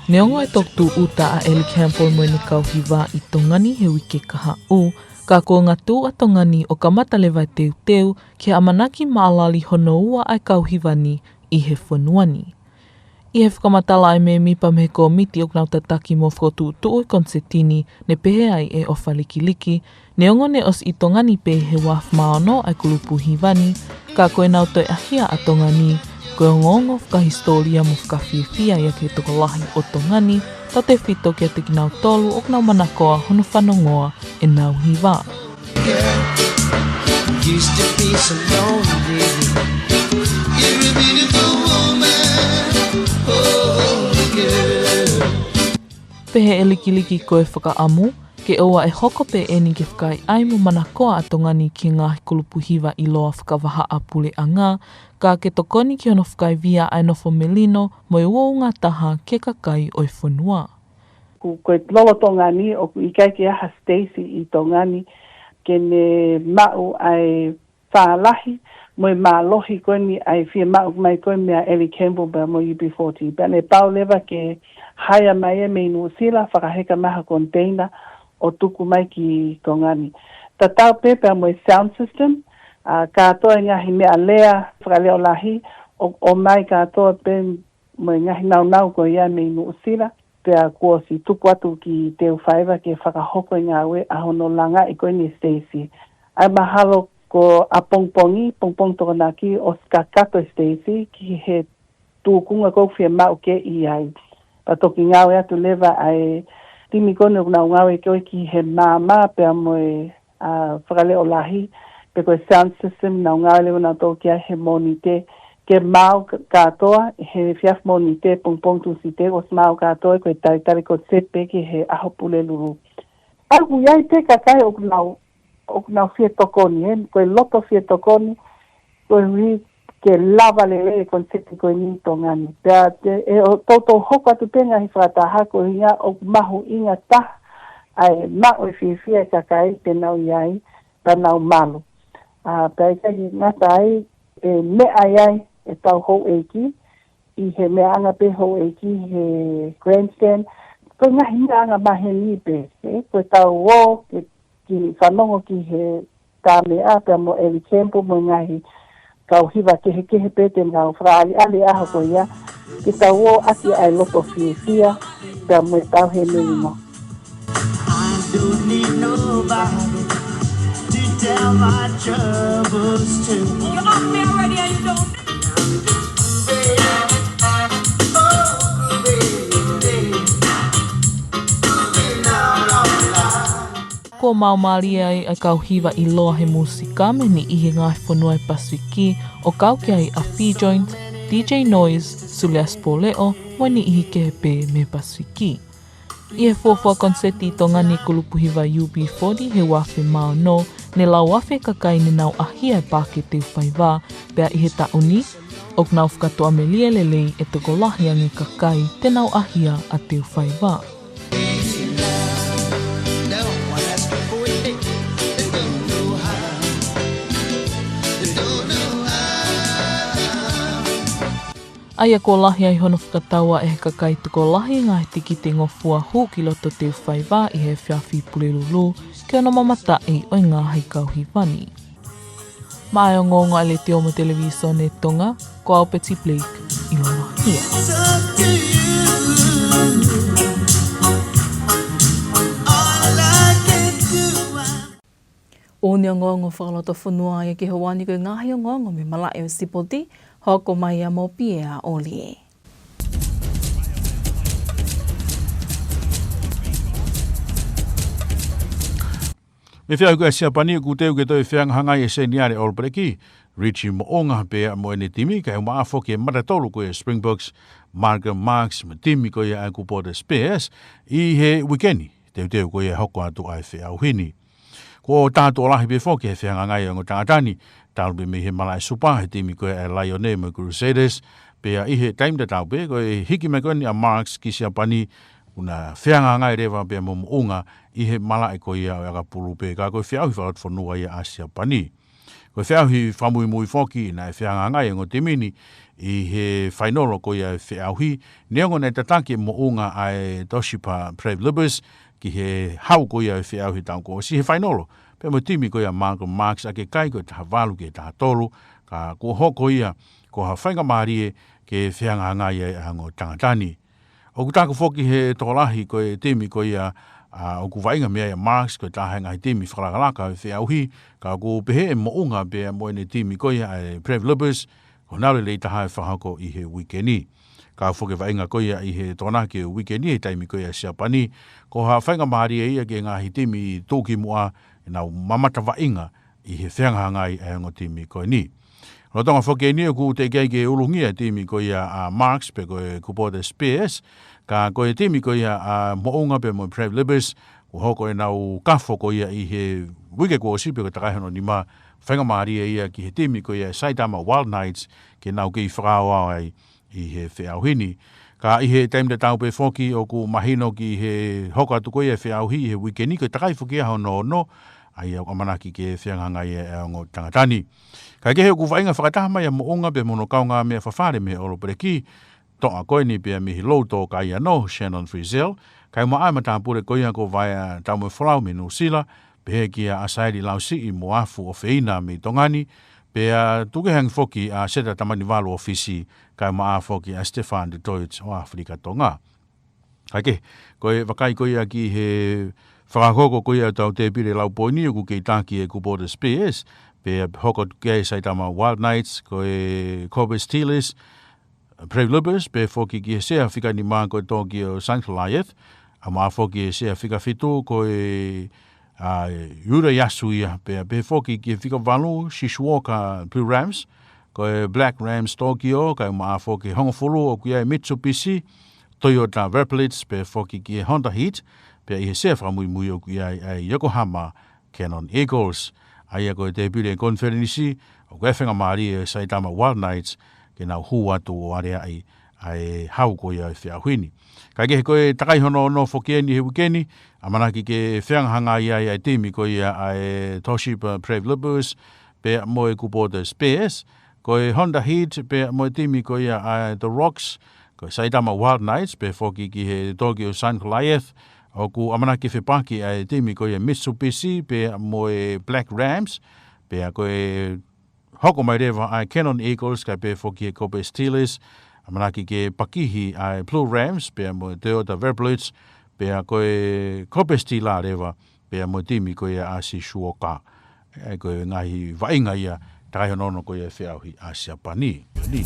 Neongo e toki tūʻuta ʻa Ellie Campbell mo ʻene kau hiva ʻi Tonga ni he uike kahaʻu, ka kuo ngatū ʻa Tonga ni ʻo kamata leva e teuteu ki he ʻamanaki maʻalali hono ua ʻa e kau hiva ni ʻi he fonua ni. ʻI he fakamatala ʻa e mēmipa mei he kōmiti ʻoku nau tataki mo fokotuʻutuʻu e koniseti ni, ne pehē ai ʻe ʻOfa Likiliki, neongo ne ʻosi ʻi Tonga ni pē he ua afe mā ono ʻa e kulupu hiva ni, ka ko ʻenau toe ʻahia ʻa Tonga ni, ko e ongoongo fakahisitōlia mo fakafiefia ia ki he tokolahi ʻo Tonga ni, tautefito kiate kinautolu ʻoku nau manakoa hono fanongoa ʻenau hiva. Used to be so lonely. Every beautiful woman, oh, girl. Pehē ʻe Likiliki ko e fakaʻamu ke ʻoua ʻe hoko pē eni ke fakaʻaiʻai mo manakoa ʻa Tonga ni ki he ngaahi kulupu hiva ʻiloa fakavahaʻapuleʻanga, ka ke tokoni ki hono fakaivia ʻa e nofo melino mo e uouangataha ki he kakai ʻo e fonua. Ko, ko e lolotonga ni ʻoku ʻikai ke ʻi ai ha Stacey ʻi Tonga ni ke ne maʻu ʻa e fālahi mo e mālohi ko eni ʻa e fiemaʻu mai ko ē meia Ellie Campbell pea mo e U B forty. Pea ne pau leva ke haea mai ia mei Nuʻusila, fakaheka mai ha koniteina ʻo tuku mai ki Tonga ni. Tatau pē pea mo e sound system, ʻa, kātoa e ngaahi meʻalea fakaleʻolahi ʻo, ʻomai kātoa pē mo e ngaahi naunau ko ia mei Nuʻusila, pea kuo ʻosi tuku atu ki Teufaiva ke fakahoko e ngāue ʻa hono langaʻi ko eni ʻe Stacey. ʻA e mahalo ko ʻapongipongi, pongipongi Tokonaki, ʻosi kakato ʻe Stacey ki he tūkunga ʻoku fiemaʻu ke ʻi ai. Pea toki ngāue atu leva ʻa e timi ko eni ʻoku nau ngāue ko ē ki he maama pea mo e ʻa, fakaleʻolahi, pe ko e sound system, nau ngāue leva nautolu ki ai he Mōnite, ke maau k-, kātoa, he efiafi Mōnite, pongipongi Tūsite, ʻosi maau kātoa, ko e talitali ko e sepe ki he ʻaho Pulelulu. ʻA, ʻoku ʻi ai pē kakai ʻoku nau, ʻoku nau fie tokoni, ē, ko e loto fie tokoni, koeʻuhi ke lava lelei e koniseti ko eni ʻi Tonga ni. Pea te, ʻe ʻo toutou hoko atu pē ngaahi fakataha koeʻuhinga ʻoku mahuʻinga taha ʻa e maʻu e fiefia e kakai te nau ʻi ai, pea nau malu. ʻA, pea ʻikai ke ngata ai, ʻe meʻa ai ʻetau houʻeiki, ʻi he meʻaʻanga pē houʻeiki he grandstand, ko e ngaahi meʻaʻanga maheni pē, ē, ko ʻetau ō, ke ki fanongo ki he tā meʻa pea mo Ellie Campbell mo e ngaahi kau hiva kehekehe pē te nau fakaʻaliʻali ʻaho ko ia, ke tau ō ʻaki ʻa e loto fiefia pea mo e tauhi melino. I don't need nobody to tell my troubles to. You're off me already, and you don't. Oh, baby. Ko Kuo maumālie ai ʻa e kau hiva ʻiloa he mūsika mei he niʻihi ngaahi fonua ʻi he Pasifiki, ʻo kau ki ai ʻa Fijoints, D J Noise, Suleasi Pōleʻo, mo e niʻihi kehe pē mei he Pasifiki. ʻI he fuofua koniseti ʻi Tonga ni ʻa e kulupu hiva U B forty he uaafe mā ono, ne lau afe kakai ne nau ʻahia e Paaki Teu Faiva, pea ʻi he taʻu ni, ʻoku nau fakatoʻa melie lelei e tokolahi ange kakai te nau ʻahia ʻa Teu Faiva. ʻA ia kuo lahi ai hono fakatauʻa ʻe he kakai tokolahi e ngaahi tikite ngofua hū ki loto Teu Faiva ʻi he efiafi Pulelulu, ki hono mamataʻi ʻo e ngaahi kau hiva ni. Maʻa e ongoongo ʻa e Letiō mo e Televisone Tonga, ko au Betty Blake ʻi Lona Hia. ʻOku ne ongoongo fakalotofonua ia ki he houa ni ko e ngaahi ongoongo mei he malaʻe ʻo e sipoti, hoko mai ia mo Piea ʻOlie. Mei he feʻauhi ko ia ʻa Siapani, ʻoku teu ke toe fehangahangai e seniale ʻOlopeleki, Richie Moʻunga pea mo ʻene timi, kae ʻumaʻā foki e mata tolu ko ia ʻa e Springboks, Malcolm Marx, mo e timi ko ia ʻa e Kubota Spears, ʻi he uike ni, teuteu ko ia hoko atu ʻa e feʻauhi ni. Kuo tā tuʻo lahi pē foki he fehangahangai ʻa e ongo tangata ni, talu pē mei he malaʻe Supa, he timi ko ia ʻa e Laione mo e Crusaders, pea ʻi he taimi tatau pē, ko e hiki mai ko eni ʻa Marx ki Siapani, ʻoku na fehangahangai leva pea mo Moʻunga ʻi he malaʻe ko ia ʻo e ʻakapulu pē, ka ko e feʻauhi fakalotofonua ia ʻa Siapani. Ko e feʻauhi fakamuimui foki naʻe fehangahangai e ongo timi ni ʻi he fainolo ko ia ʻo e feʻauhi, neongo naʻe tataki ʻe Moʻunga ʻa e Toshiba Brave Leopards ki he hau ko ia ʻo e feʻauhi taʻu kuo ʻosi he fainolo, pea mo e timi ko ia ʻa Malcolm Marx ʻa e kai ko e taha valu ki he taha tolu, ka kuo hoko ia ko ha faingamālie ke fehangahangai ai ʻa e ongo tangata ni. ʻOku taku foki he tokolahi ko e timi ko ia, ʻa, ʻoku vaʻinga mei ai ʻa Marx ko e taha e ngaahi timi fakalakalaka ʻo e feʻauhi, ka ʻoku pehē ʻe Moʻunga pea mo ʻene timi ko ia ʻa e Brave Leopards, ko honau lelei taha e fakahoko ʻi he uike ni. Ka ʻoku foki e vaʻinga ko ia ʻi he Tokonaki ʻo e uike ni he taimi ko ia ʻa Siapani, ko ha faingamālie ia ki he ngaahi timi tuʻukimuʻa ke nau mamata vaʻinga ʻi he fehangahangai ʻa e ongo timi ko eni. Lolotonga foki eni ʻoku teʻeki ai ke ulungia e timi ko ia ʻa Marx pe ko e Kubota Spears, ka ko e timi ko ia ʻa Moʻunga pea mo e Brave Leopards, kuo hoko ʻenau kafo ko ia ʻi he uike kuo ʻosi pe ko e takai hono nima, faingamālie ia ki he timi ko ia Saitama Wild Knights ke nau kei fakaaoao ai ʻi he feʻauhi ni. Ka ʻi he taimi tatau pē foki ʻoku mahino ki he hoko atu ko ia e feʻauhi ʻi he uike ni ko e takai foki ia hono ono, ʻa ia ʻoku ʻamanaki ke fehangahangai ai ʻa e ongo tangata ni. Kaekehe ʻoku vaʻinga fakataha mai ʻa Moʻunga pea mo hono kaungāmeʻa fafale mei he ʻOlopeleki, toʻa ko eni pea mei he Loto Kaiano, Shannon Frizzell, kae ʻumaʻā e matāpule ko ia ko Vaea Taumoefolau mei Nuʻusila, pehē kia ʻAsaeli Lausiʻi mo Afu ʻOfeina mei Tonga ni, pea tukukehe ange foki ʻa Seta Tamanivalu ʻo Fisi, kae ʻumaʻā foki ʻa Stefan du Toit ʻo ʻAfilika Tonga. Kaekehe, ko e vakai ko ia ki he fakahoko ko ia ʻetau tēpile lau poini ʻoku kei taki ʻe Kubota Spears, pea hoko atu ki ai Saitama Wild Knights, ko e Kobe Steelers, Brave Leopards, pea foki ki he sea fika nima ko e Tokyo Sun Goliath, ʻumaʻā foki e sea fika fitu ko e, ʻa, Urayasu ia, pea pehē foki ki he fika valu Shizuoka Blue Rams, ko e Black Rams Tokyo, kae ʻumaʻā foki e hongofulu ʻoku ʻi ai e Mitsubishi, Toyota Verblitz, pea foki ki he Honda Heat, pea ʻi he sea fakamuimui ʻoku ʻi ai ʻa e Yokohama Cannon Eagles. ʻA ia ko e tēpile konifelenisi, ʻoku ʻi ai e faingamālie ʻa e Saitama Wild Knights ke nau hū atu ʻo aleaʻi ʻa e hau ko ia ʻo e feʻauhi ni. Kaekehe ko e takai hono ono foki eni he uike ni, ʻamanaki ke fehangahangai ai ʻa e timi ko ia ʻa e Toshiba Brave Leopards, pea mo e Kubota Spears, ko e Honda Heat, pea mo e timi ko ia ʻa e The Rocks, ko e Saitama Wild Knights, pea foki ki he Tokyo Sun Goliath, ʻoku ʻamanaki fepaki ʻa e timi ko ia Mitsubishi, pea mo e Black Rams, pea ko e hoko mai leva ʻa e Cannon Eagles, kae pehē foki e Kobe Steelers, ʻamanaki ke pakihi ʻa e Blue Rams, pea mo e Toyota Verblitz, pea ko e Kobe Steelers leva, pea mo e timi ko ia ʻa Shizuoka. ʻE, ko e ngaahi vaʻinga ia, takai hono ono ko ia e feʻauhi ʻa Siapani. Ni.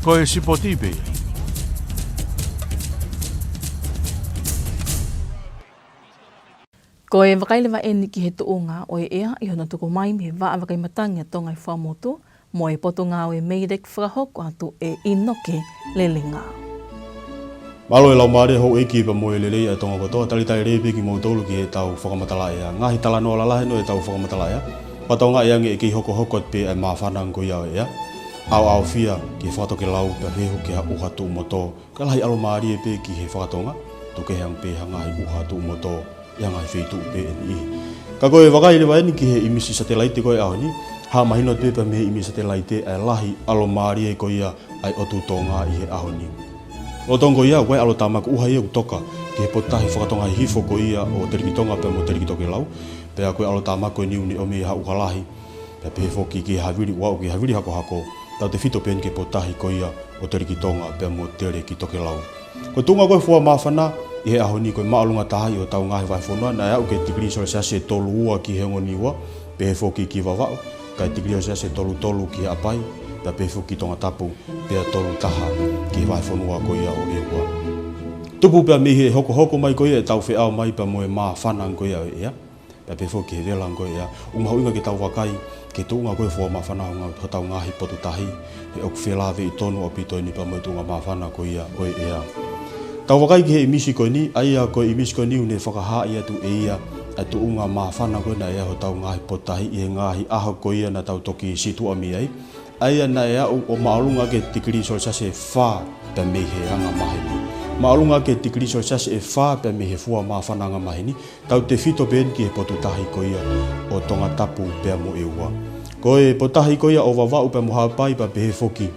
Ko e sipoti pē ia. Ko e vakai leva eni ki he tuʻunga ʻo e ʻea ʻi hono tuku mai mei he Vaʻa Vakai Matangi ʻa Tonga ʻi Fuaʻamotu, mo e Potungāue MEIDECC, fakahoko atu ʻe ʻInoke Lelenga. Mālō e laumālie houʻeiki pea mo e lelei ʻa Tonga kotoa, talitali lelei pē kimoutolu ki heʻetau fakamatala ʻea. Ngaahi talanoa lalahi ʻo ʻetau fakamatala ʻea. Fakatokangaʻi ange ʻe kei hokohoko atu pē ʻa e māfana ko ia ʻo e ʻea. ʻAoʻaofia ki he fakatokelau pea pehē foki ki ha ʻuha tuʻumoto. Ka lahi ʻalomālie pē ki he fakatonga, tuku kehe ange pē ha ngaahi ʻuha tuʻumoto ʻi ha ngaahi feituʻu pē ʻe niʻihi. Ka ko e vakai leva eni ki he ʻimisi satelaite ko ē ʻaho ni, hā mahino atu pē mei he ʻimisi satelaite ʻa e lahi ʻalomālie ko ia ʻa e ʻotu Tonga ʻi he ʻaho ni. Lolotonga ko ia, ko e ʻalotāmaki ʻuha ia ʻoku toka ki he potutahi fakatonga hihifo ko ia ʻo Teleki Tonga pea mo Teleki Tokelau, pea ko e ʻalotāmaki ko eni ʻoku ne ʻomi ha ʻuha lahi, pea pehē foki ki he havili ʻuaʻu ki he havili hakohako, tautefito pē eni ki he potutahi ko ia ʻo Teleki Tonga pea mo Teleki Tokelau. Ko e tuʻunga ko e fua māfana ʻi he ʻaho ni ko e māʻolunga taha ʻi hotau ngaahi vahefonua, naʻe aʻu ki he tikilī selesiasi ʻe tolu ua ki he ongo Niua, pehē foki ki Vavaʻu, kae tikilī selesiasi ʻe tolu tolu ki Haʻapai, pea pehē foki ki Tongatapu, pea tolu taha ki he vahefonua ko ia ʻo ʻEua. Tupu pea mei he hokohoko mai ko ia ʻetau feʻao mai pea mo e māfana ko ia ʻo e ʻea, pea pehē foki ki he vela ko ia. ʻOku mahuʻinga ke tau vakai ki he tuʻunga ko e fua māfana ʻo hotau ngaahi potutahi, he ʻoku felāveʻi tonu ʻaupito eni pea mo e tuʻunga māfana ko ia ʻo e ʻea. Tau vakai ki he ʻimisi ko eni, ʻa ia ko e ʻimisi ko eni ʻoku ne fakahaaʻi atu ʻe ia ʻa e tuʻunga māfana ko ē naʻe ʻi ai hotau ngaahi potutahi ʻi he ngaahi ʻaho ko ia naʻa tau toki situʻa mei ai. ʻA ia naʻe aʻu ʻo māʻolunga ʻaki e tikilī selesiasi ʻe fā pea mei he angamaheni. Māʻolunga ʻaki e tikilī selesiasi ʻe fā pea mei he fua māfana angamaheni, tautefito pē eni ki he potutahi ko ia ʻo Tongatapu pea mo ʻEua. Ko e potutahi ko ia ʻo Vavaʻu pea mo Haʻapai pea pehē foki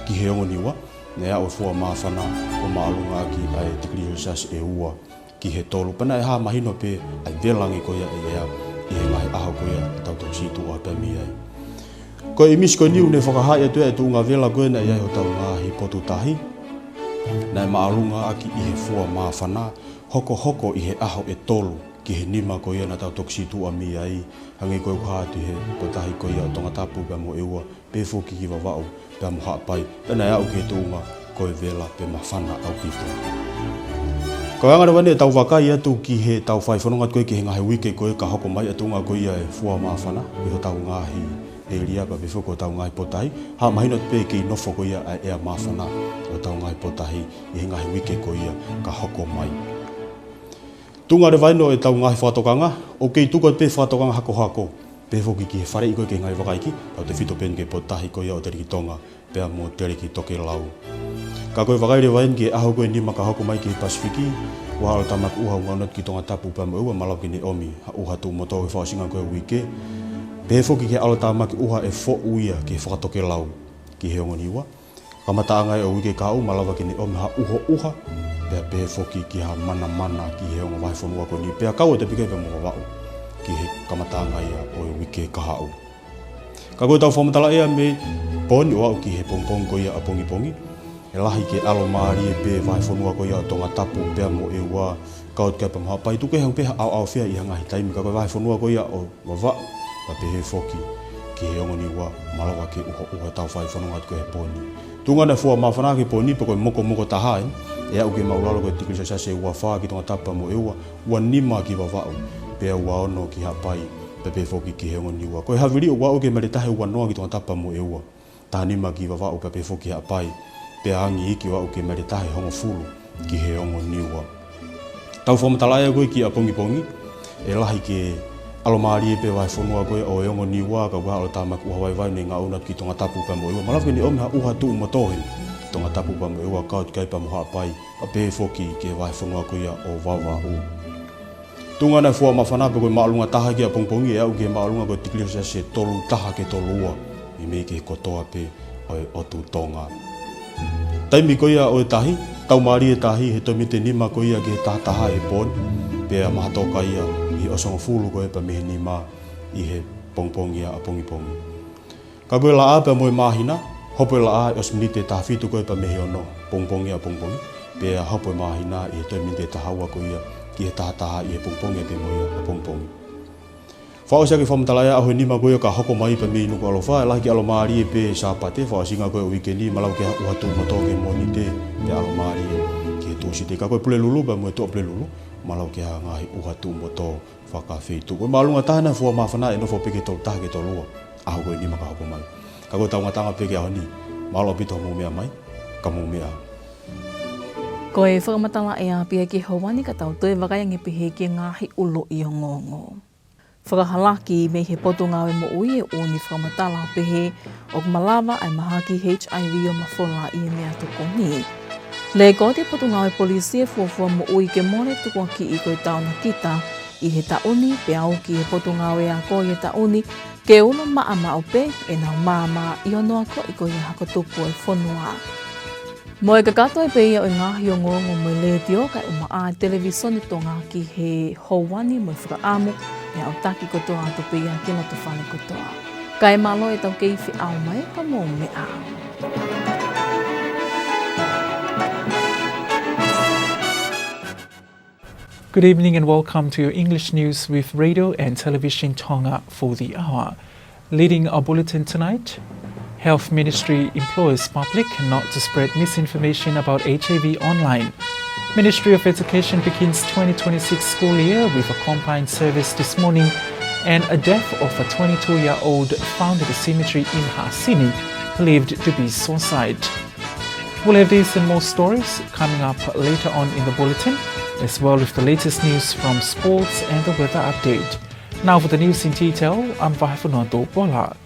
ki he ongo Niua, naʻe aʻu e fua māfana ʻo māʻolunga ʻaki ʻa e tikilī selesiasi ʻe ua ki he tolu. Pea naʻe hā mahino pē ʻa e vela ange ko ia ʻa e ʻea ʻi he ngaahi ʻaho ko ia naʻa tau toki situʻa pea mei ai. Ko e ʻimisi ko eni ʻoku ne fakahaaʻi atu ʻa e tuʻunga vela ko ē naʻe ʻi ai hotau ngaahi potutahi. Naʻe māʻolunga ʻaki ʻi he fua māfana, hokohoko ʻi he ʻaho ʻe tolu ki he nima ko ia naʻa tau toki situʻa mei ai, hangē ko ē ʻoku hā atu ʻi he potutahi ko ia ʻo Tongatapu pea mo ʻEua, pehē foki ki Vavaʻu pea mo Haʻapai, pea naʻe aʻu ki he tuʻunga ko e vela pea māfana ʻaupito. Ko e anga leva eni ʻetau vakai atu ki heʻetau faifononga atu ko ē ki he ngaahi uike ko ē ka hoko mai, ʻa e tuʻunga ko ia e fua māfana ʻi hotau ngaahi ʻēlia pea pehē foki ki hotau ngaahi potutahi, hā mahino atu pē ʻe kei nofo ko ia ʻa e ʻea māfana ʻi hotau ngaahi potutahi ʻi he ngaahi uike ko ia ka hoko mai. Tuʻunga leva eni ʻo ʻetau ngaahi fakatokanga, ʻoku kei tuku atu pē fakatokanga hakohako, pehē foki ki he faleʻi ko ē ki he ngaahi vakaiki, tautefito pē eni ki he potutahi ko ia ʻo Teleki Tonga pea mo Teleki Tokelau. Ka ko e vakai leva eni ki he ʻaho ko ē ʻe nima ka hoko mai ki he Pasifiki, ʻuha ʻalotāmaki ʻuha ʻoku ngaunga atu ki Tongatapu pea mo ʻEua, malava ke ne ʻomi ha ʻuha tuʻumoto he fakaʻosinga ko ē uike. Pehē foki ki he ʻalotāmaki ʻuha ʻe foʻu ia ki he fakatokelau ki he ongo Niua. Kamataʻanga ia ʻo e uike kahaʻu, malava ke ne ʻomi ha uho ʻuha, pea pehē foki ki ha manamana ki he ongo vahefonua ko eni, pea kau atu pē ki ai pea mo Vavaʻu ki he kamataʻanga ia ʻo e uike kahaʻu. Ka ko ʻetau fakamatala ʻea mei he pō ni ʻo aʻu ki he pongipongi ko ia ʻapongipongi, ʻe lahi ke ʻalomālie pē vahefonua ko ia ʻo Tongatapu pea mo ʻEua, kau atu ki ai pea mo Haʻapai, tuku kehe ange pē ha ʻaoʻaofia ʻi ha ngaahi taimi. Ka ko e vahefonua ko ia ʻo Vavaʻu, pea pehē foki ki he ongo Niua, malava ke uho ʻuha ʻetau fakafononga atu ko ē he pō ni. Tuʻunga ʻa e fua māfana ki he pō ni, pea ko e mokomoko taha eni, ʻe aʻu ki he māʻulalo ko e tikilī selesiasi ʻe ua fā ki Tongatapu pea mo ʻEua, ua nima ki Vavaʻu, pea ua ono ki Haʻapai, pea pehē foki ki he ongo Niua. Ko e havili ʻoku aʻu ki he maile taha ʻe ua noa ki Tongatapu pea mo ʻEua, taha nima ki Vavaʻu pea pehē foki ki Haʻapai, pea angi iiki ʻo aʻu ki he maile taha ʻe hongofulu ki he ongo Niua. Tau fakamatala ʻea ko ē ki ʻapongipongi, ʻe lahi ke ʻalomālie pē vahefonua ko ē ʻo e ongo Niua, ka ko e ʻalotāmaki ʻuha vaivai ʻoku ne ngaunga atu ki Tongatapu pea mo ʻEua, malava ke ne ʻomi ha ʻuha tuʻumoto heni ki Tongatapu pea mo ʻEua, kau atu ki ai pea mo Haʻapai, pea pehē foki ki he vahefonua ko ia ʻo Vavaʻu. Tuʻunga ʻa e fua māfana, pea ko e māʻolunga taha ki ʻapongipongi, ʻe aʻu ki he māʻolunga ko e tikilī selesiasi ʻe tolu taha ki he tolu ua, meimei ki he kotoa pē ʻo e ʻotu Tonga. Taimi ko ia ʻo e tahi, tau mālie tahi he toe miniti ʻe nima ko ia ki he taha taha he pō ni, pea mahatoka ia ʻi he ʻosi hongofulu ko ē pea mei he nima ʻi he pongipongi ʻapongipongi. Ka ko e laʻā pea mo e māhina, hopo e laʻā ʻi he ʻosi miniti ʻe taha fitu ko ē pea mei he ono pongipongi ʻapongipongi, pea hopo e māhina ʻi he toe miniti ʻe taha ua ko ia ki he taha taha ʻi he pongipongi ʻa e pē mo ia ʻapongipongi. Fakaʻosi ʻaki e fakamatala ʻea ʻaho ʻe nima ko ia ka hoko mai pea mei Nukuʻalofa, ʻe lahi ke ʻalomālie pē Sāpate, fakaʻosinga ko ē ʻo e uike ni, malava ke ʻuha tuʻumoto ki he Mōnite, pea ʻalomālie ki he Tūsite. Ka ko e Pulelulu pea mo e Tuʻapulelulu, Mālō ki he ngaahi ʻuha tuʻu mo tō fakafeituʻu. Ko e māʻolunga taha ʻena fua māfana ʻe nofo pē ki he tolu taha ki he tolu ua ʻaho ko eni ʻe hoko mai. Ka ko e tau ngataʻanga pē ki he ʻaho ni. Mālō ʻaupito hoʻomou meʻa mai, ka mou meʻa ā. Ko e fakamatala ʻa e ʻApiako Houani, ka tau toe vakai ange pē ki he ngaahi ʻuluʻi ongoongo. Fakahalaki mei he Potungāue Moʻui e ʻū fakamatala ʻo pehē ʻoku malava ʻa e mahaki H I V ʻo mafola ʻi he meʻatokoni. Lēkooti ʻa e Potungāue Polisi e fuofua moʻui ke mole tukuakiʻi ko e taonakita ʻi he taʻu ni, pea ʻoku ʻi he Potungāue Ako ʻi he taʻu ni ke ulo maʻamaʻa pē ʻenau maama ʻi hono akoʻi ko ia ha kau tupu ʻo e fonua. Mo e kakato ē pē ia ʻo e ngaahi ongoongo mei he Letiō kae ʻumaʻā e Televīsone Tonga ki he Houani, mo e fakaʻamu ʻe aʻutaki kotoa atu pē ia ki he lotofale kotoa. Kae mālō e tau kei feʻao mai, ka mou meʻa ā. Good evening and welcome to your English news with Radio and Television Tonga for the hour. Leading our bulletin tonight, Health Ministry implores public not to spread misinformation about H I V online. Ministry of Education begins twenty twenty-six school year with a combined service this morning, and a death of a twenty-two-year-old found at a cemetery in Haʻasini, believed to be suicide. We'll have these and more stories coming up later on in the bulletin, as well as the latest news from sports and the weather update. Now for the news in detail, I'm Vahefonua Tupola.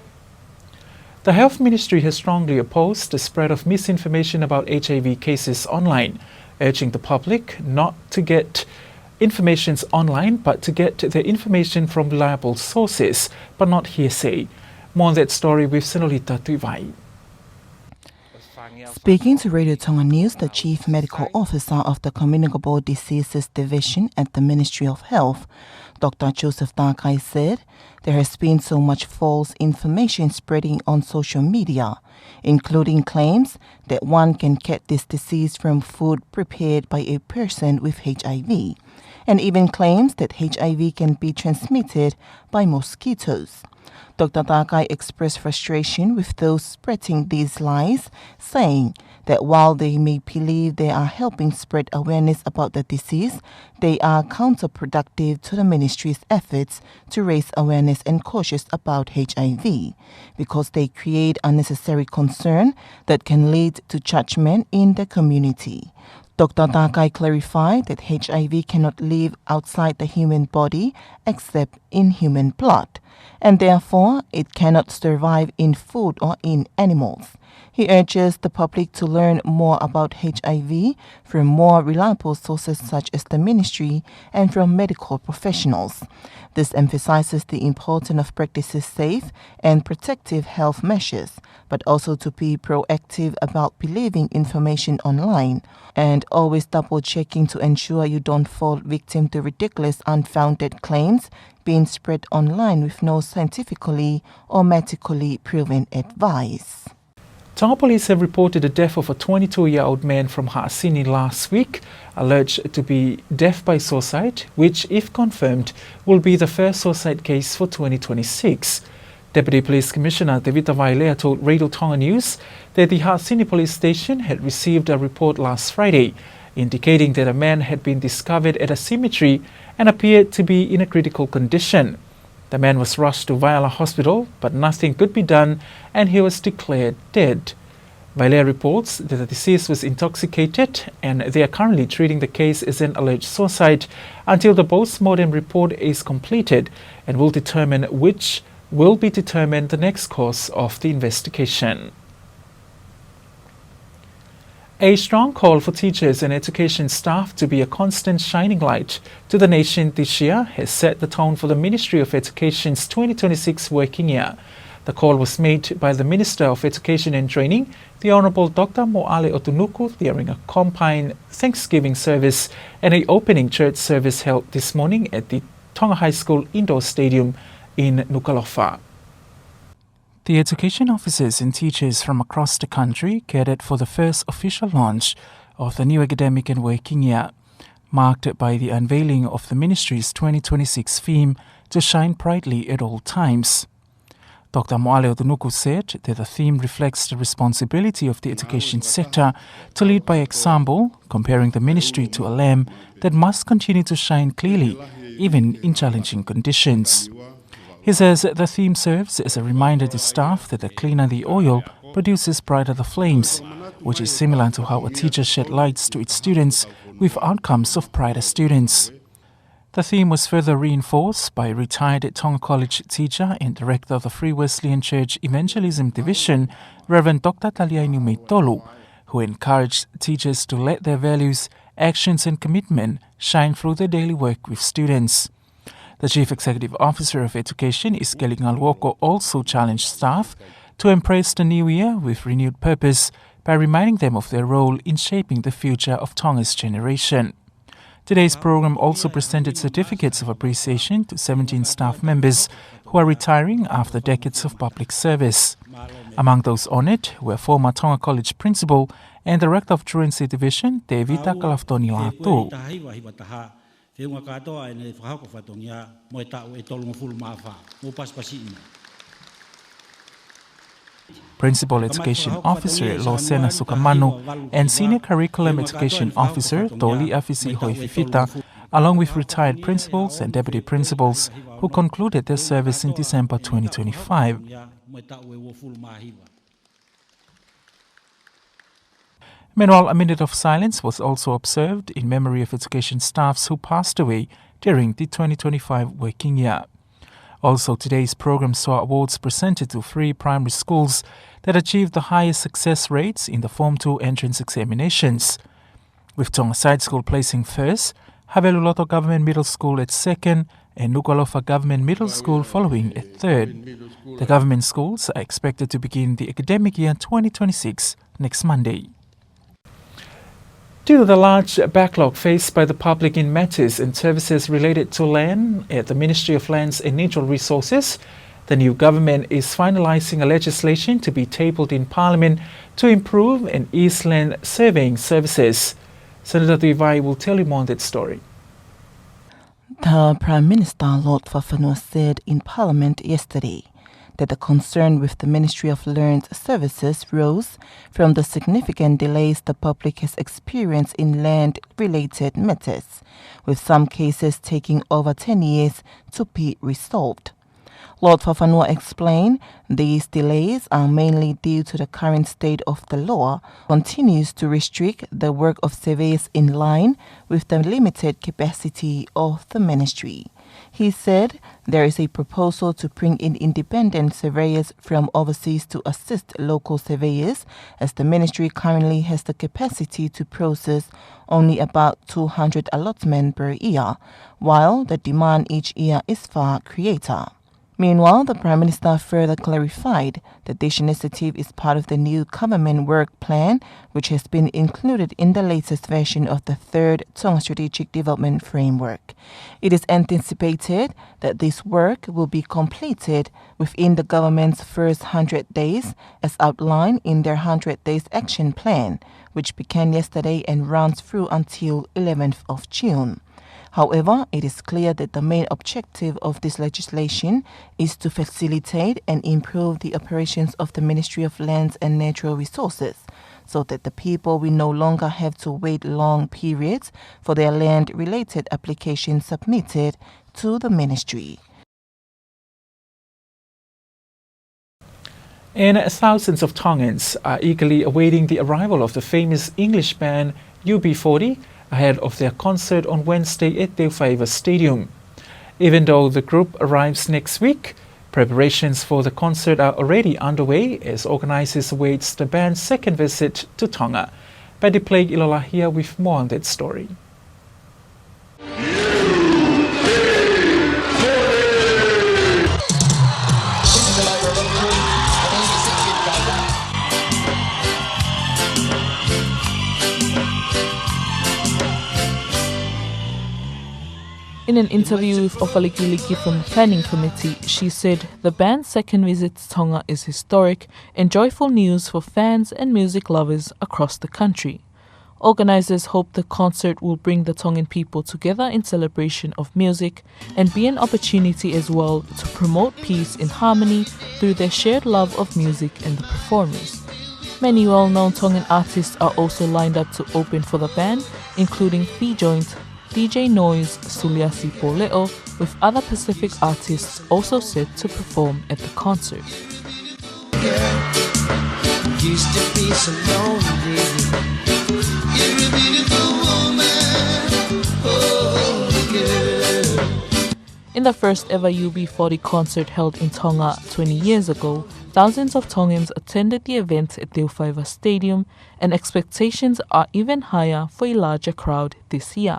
The Health Ministry has strongly opposed the spread of misinformation about H I V cases online, urging the public not to get informations online, but to get their information from reliable sources, but not hearsay. More on that story with Senolita Tuivai. Speaking to Radio Tonga News, the Chief Medical Officer of the Communicable Diseases Division at the Ministry of Health, Doctor Joseph Takai, said there has been so much false information spreading on social media, including claims that one can get this disease from food prepared by a person with H I V, and even claims that H I V can be transmitted by mosquitoes. Doctor Takai expressed frustration with those spreading these lies, saying that while they may believe they are helping spread awareness about the disease, they are counterproductive to the ministry's efforts to raise awareness and cautious about H I V, because they create unnecessary concern that can lead to judgment in the community. Doctor Takai clarified that H I V cannot live outside the human body except in human blood, and therefore it cannot survive in food or in animals. He urges the public to learn more about H I V from more reliable sources such as the ministry and from medical professionals. This emphasizes the importance of practicing safe and protective health measures, but also to be proactive about believing information online and always double-checking to ensure you don't fall victim to ridiculous, unfounded claims being spread online with no scientifically or medically proven advice. Tonga Police have reported the death of a twenty-two-year-old man from Haʻasini last week, alleged to be death by suicide, which, if confirmed, will be the first suicide case for twenty twenty-six. Deputy Police Commissioner Tevita Vailea told Radio Tonga News that the Haʻasini Police Station had received a report last Friday indicating that a man had been discovered at a cemetery and appeared to be in a critical condition. The man was rushed to Vaiala Hospital, but nothing could be done and he was declared dead. Vailea reports that the deceased was intoxicated and they are currently treating the case as an alleged suicide until the post-mortem report is completed and will determine which will be determine the next course of the investigation. A strong call for teachers and education staff to be a constant shining light to the nation this year has set the tone for the Ministry of Education's twenty twenty-six working year. The call was made by the Minister of Education and Training, the Honourable Doctor Moale ʻOtunuku, during a combined Thanksgiving service and a opening church service held this morning at the Tonga High School Indoor Stadium in Nukuʻalofa. The education officers and teachers from across the country gathered for the first official launch of the new academic and working year, marked by the unveiling of the ministry's twenty twenty-six theme, "To Shine Brightly at All Times." Doctor Moale Otunuku said that the theme reflects the responsibility of the education sector to lead by example, comparing the ministry to a lamp that must continue to shine clearly, even in challenging conditions. He says the theme serves as a reminder to staff that the cleaner the oil produces brighter the flames, which is similar to how a teacher shed lights to its students with outcomes of brighter students. The theme was further reinforced by retired Tonga College teacher and director of the Free Wesleyan Church Evangelism Division, Reverend Doctor Taliaini Umeitolu, who encouraged teachers to let their values, actions and commitment shine through their daily work with students. The Chief Executive Officer of Education, Isikeli Ngaluoko, also challenged staff to embrace the new year with renewed purpose by reminding them of their role in shaping the future of Tonga's generation. Today's program also presented certificates of appreciation to seventeen staff members who are retiring after decades of public service. Among those honored were former Tonga College Principal and Director of Truancy Division, Tevita Kalafutoni Lātū. Principal Education Officer Losena Sukamanu and Senior Curriculum Education Officer Toli Afisi Hoififita, along with retired principals and deputy principals who concluded their service in December twenty twenty-five. Meanwhile, a minute of silence was also observed in memory of education staffs who passed away during the twenty twenty-five working year. Also, today's program saw awards presented to three primary schools that achieved the highest success rates in the Form two entrance examinations, with Tonga Side School placing first, Haveluloto Government Middle School at second, and Nukuʻalofa Government Middle School following at third. The government schools are expected to begin the academic year twenty twenty-six next Monday. Due to the large backlog faced by the public in matters and services related to land at the Ministry of Lands and Natural Resources, the new government is finalizing a legislation to be tabled in Parliament to improve and ease land surveying services. Senator Tuʻivai will tell you more on that story. The Prime Minister, Lord Fakafanua, said in Parliament yesterday that the concern with the Ministry of Lands Services rose from the significant delays the public has experienced in land-related matters, with some cases taking over ten years to be resolved. Lord Fakafanua explained these delays are mainly due to the current state of the law continues to restrict the work of surveyors in line with the limited capacity of the ministry. He said there is a proposal to bring in independent surveyors from overseas to assist local surveyors, as the ministry currently has the capacity to process only about two hundred allotments per year, while the demand each year is far greater. Meanwhile, the Prime Minister further clarified that this initiative is part of the new government work plan, which has been included in the latest version of the third Tonga Strategic Development Framework. It is anticipated that this work will be completed within the government's first hundred days, as outlined in their hundred days action plan, which began yesterday and runs through until eleventh of June. However, it is clear that the main objective of this legislation is to facilitate and improve the operations of the Ministry of Lands and Natural Resources, so that the people will no longer have to wait long periods for their land-related applications submitted to the ministry. And thousands of Tongans are eagerly awaiting the arrival of the famous English band U B forty ahead of their concert on Wednesday at De'ofaiva Stadium. Even though the group arrives next week, preparations for the concert are already underway as organizers awaits the band's second visit to Tonga. Paddy Blake ʻIlolahia with more on that story. In an interview with ʻOfa Likiliki from the planning committee, she said the band's second visit to Tonga is historic and joyful news for fans and music lovers across the country. Organizers hope the concert will bring the Tongan people together in celebration of music and be an opportunity as well to promote peace and harmony through their shared love of music and the performers. Many well-known Tongan artists are also lined up to open for the band, including Fee Joint, D J Noise, Suliasi Poleo, with other Pacific artists also set to perform at the concert. Used to be so lonely. You're a beautiful woman. Oh, girl. In the first ever U B forty concert held in Tonga twenty years ago, thousands of Tongans attended the event at De'ofaiva Stadium, and expectations are even higher for a larger crowd this year.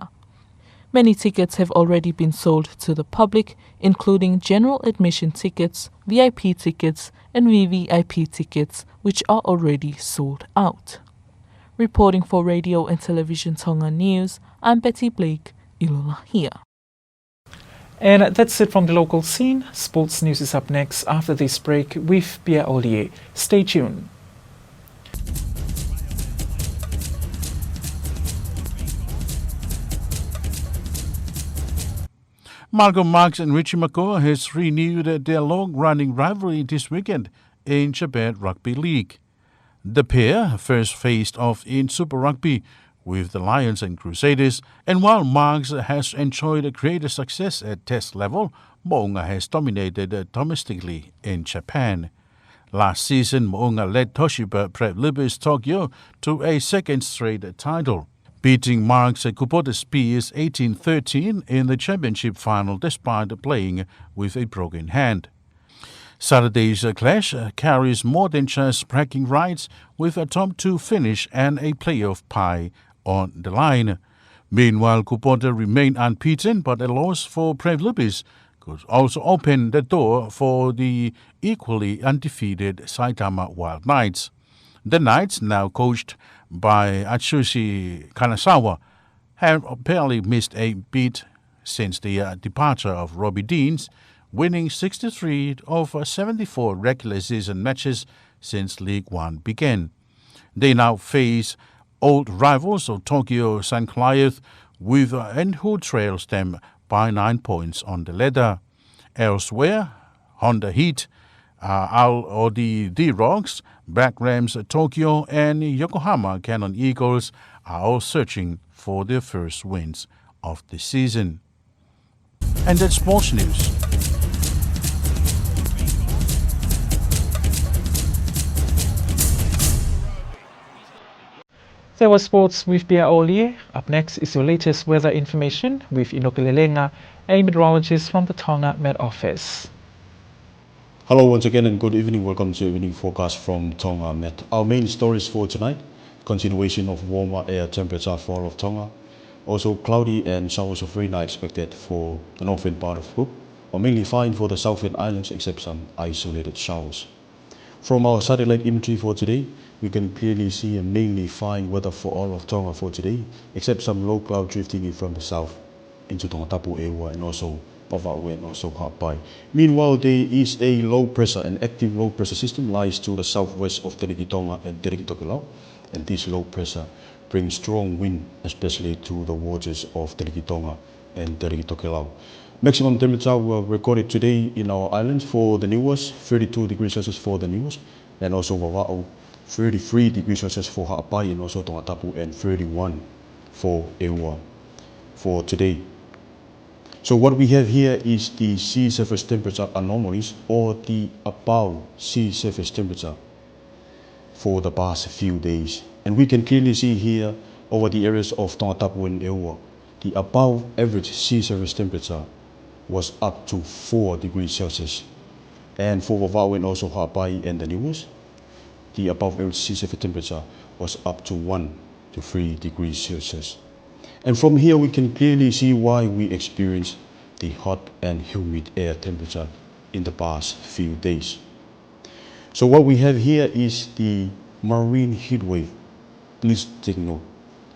Many tickets have already been sold to the public, including general admission tickets, V I P tickets, and V V I P tickets, which are already sold out. Reporting for Radio and Television Tonga News, I'm Betty Blake, ʻIlolahia. And that's it from the local scene. Sports news is up next after this break with Pia Olie. Stay tuned. Malcolm Marx and Richie McCaw has renewed their long-running rivalry this weekend in Japan Rugby League. The pair first faced off in Super Rugby with the Lions and Crusaders, and while Marx has enjoyed a greater success at Test level, Moʻunga has dominated domestically in Japan. Last season, Moʻunga led Toshiba Brave Leopards Tokyo to a second straight title, beating Marx Kubota Spears eighteen thirteen in the championship final despite playing with a broken hand. Saturday's, uh, clash, uh, carries more than just bragging rights, with a top two finish and a playoff pie on the line. Meanwhile, Kubota remain unbeaten, but a loss for Brave Leopards could also open the door for the equally undefeated Saitama Wild Knights. The Knights, now coached by Atsushi Kanazawa, have barely missed a beat since the, uh, departure of Robbie Deans, winning sixty-three of, uh, seventy-four regular season matches since League One began. They now face old rivals of Tokyo Saint Goliath, with, uh, and who trails them by nine points on the ladder. Elsewhere, Honda Heat, uh, Al or the D-Rocks, Black Rams Tokyo, and Yokohama Cannon Eagles are all searching for their first wins of the season. And that's sports news. There was sports with Pia Olie. Up next is your latest weather information with ʻInoke Lelenga, a meteorologist from the Tonga Met Office. Hello once again and good evening. Welcome to evening forecast from Tonga Met. Our main stories for tonight: continuation of warmer air temperature for all of Tonga. Also cloudy and showers of rain are expected for the northern part of the group, or mainly fine for the southern islands except some isolated showers. From our satellite imagery for today, we can clearly see a mainly fine weather for all of Tonga for today, except some low cloud drifting in from the south into Tongatapu, ʻEua, and also Vavaʻu and also Haʻapai. Meanwhile, there is a low pressure, an active low pressure system lies to the southwest of Teleki Tonga and Teleki Tokelau, and this low pressure brings strong wind, especially to the waters of Teleki Tonga and Teleki Tokelau. Maximum temperature were recorded today in our islands for the Niuas, thirty-two degrees Celsius for the Niuas, and also Vavaʻu, thirty-three degrees Celsius for Haʻapai and also Tongatapu, and thirty-one for ʻEua for today. So what we have here is the sea surface temperature anomalies, or the above sea surface temperature for the past few days. And we can clearly see here over the areas of Tongatapu and ʻEua, the above average sea surface temperature was up to four degrees Celsius. And for Vavaʻu and also Haʻapai and the Niuas, the above average sea surface temperature was up to one to three degrees Celsius. And from here we can clearly see why we experience the hot and humid air temperature in the past few days. So what we have here is the marine heat wave. Please take note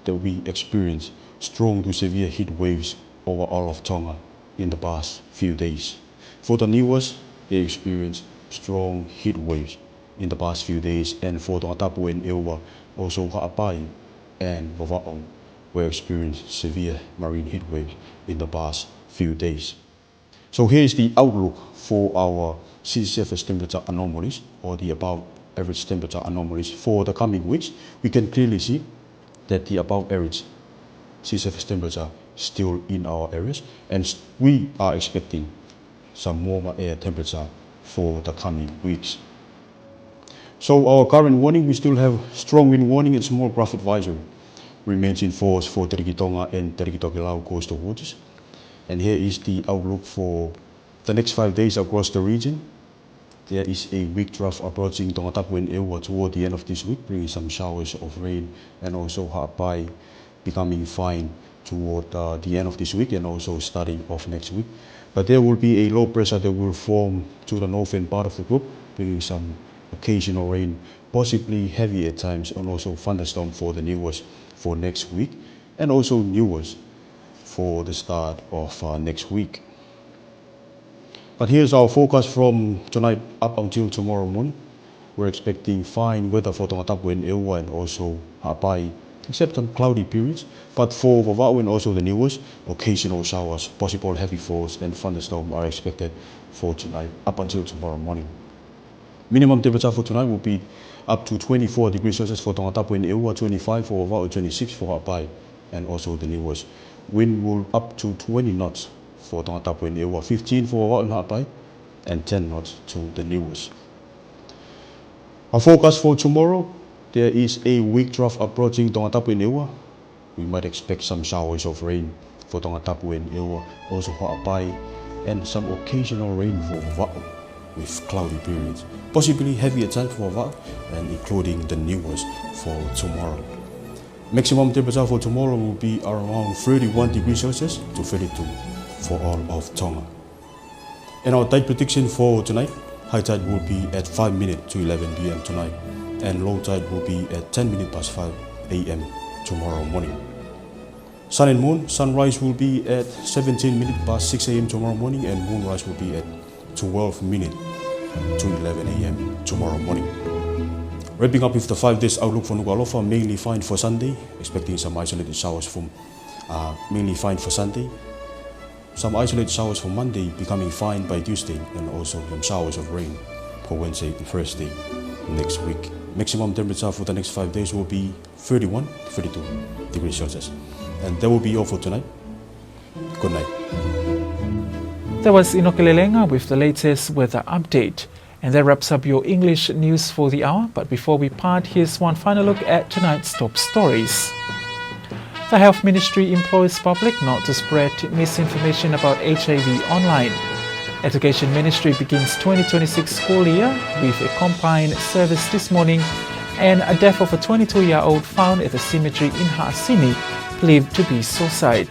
that we experience strong to severe heat waves over all of Tonga in the past few days. For the Niuas, they experience strong heat waves in the past few days, and for Tongatapu and ʻEua, also Haʻapai, and Vavaʻu were experienced severe marine heat wave in the past few days. So here is the outlook for our C C F S temperature anomalies, or the above average temperature anomalies, for the coming weeks. We can clearly see that the above average C C F S temperature still in our areas, and s-, we are expecting some warmer air temperature for the coming weeks. So our current warning, we still have strong wind warning and small craft advisory remains in force for Telekitonga and Telekitokelau coastal waters. And here is the outlook for the next five days across the region. There is a weak trough approaching Tongatapu and ʻEua toward the end of this week, bringing some showers of rain and also Haʻapai becoming fine toward, uh, the end of this week and also starting of next week. But there will be a low pressure that will form to the northern part of the group, bringing some occasional rain, possibly heavy at times, and also thunderstorm for the Niuas for next week, and also Niuas for the start of, uh, next week. But here's our forecast from tonight up until tomorrow morning. We're expecting fine weather for Tongatapu and ʻEua and also Haʻapai, except some cloudy periods. But for Vavaʻu and also the Niuas, occasional showers, possible heavy falls and thunderstorm are expected for tonight up until tomorrow morning. Minimum temperature for tonight will be up to twenty-four degrees Celsius for Tongatapu and ʻEua, twenty-five for Vavaʻu, twenty-six for Haʻapai, and also the Niuas. Wind will up to twenty knots for Tongatapu and ʻEua, fifteen for Vavaʻu and Haʻapai, and ten knots to the Niuas. Our forecast for tomorrow, there is a weak trough approaching Tongatapu and ʻEua. We might expect some showers of rain for Tongatapu and ʻEua, also Haʻapai, and some occasional rain for Vavaʻu with cloudy periods, possibly heavy at times for Vavaʻu, and including the Niuas for tomorrow. Maximum temperature for tomorrow will be around thirty-one degrees Celsius to thirty-two for all of Tonga. And our tide prediction for tonight, high tide will be at five minutes to eleven P M tonight, and low tide will be at ten minutes past five A M tomorrow morning. Sun and moon, sunrise will be at seventeen minutes past six A M tomorrow morning, and moonrise will be at twelve minutes to eleven A M tomorrow morning. Wrapping up with the five days outlook for Nukuʻalofa, mainly fine for Sunday, expecting some isolated showers from, uh, mainly fine for Sunday. Some isolated showers for Monday, becoming fine by Tuesday, and also some showers of rain for Wednesday and Thursday next week. Maximum temperature for the next five days will be thirty-one, thirty-two degrees Celsius. And that will be all for tonight. Good night. That was ʻInoke Lelenga with the latest weather update. And that wraps up your English news for the hour. But before we part, here's one final look at tonight's top stories. The Health Ministry implores public not to spread misinformation about H I V online. Education Ministry begins twenty twenty-six school year with a combined service this morning, and a death of a twenty-two-year-old found at the cemetery in Haʻasini, believed to be suicide.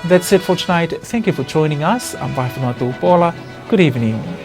That's it for tonight. Thank you for joining us. I'm Vaifanoa Tupola. Good evening.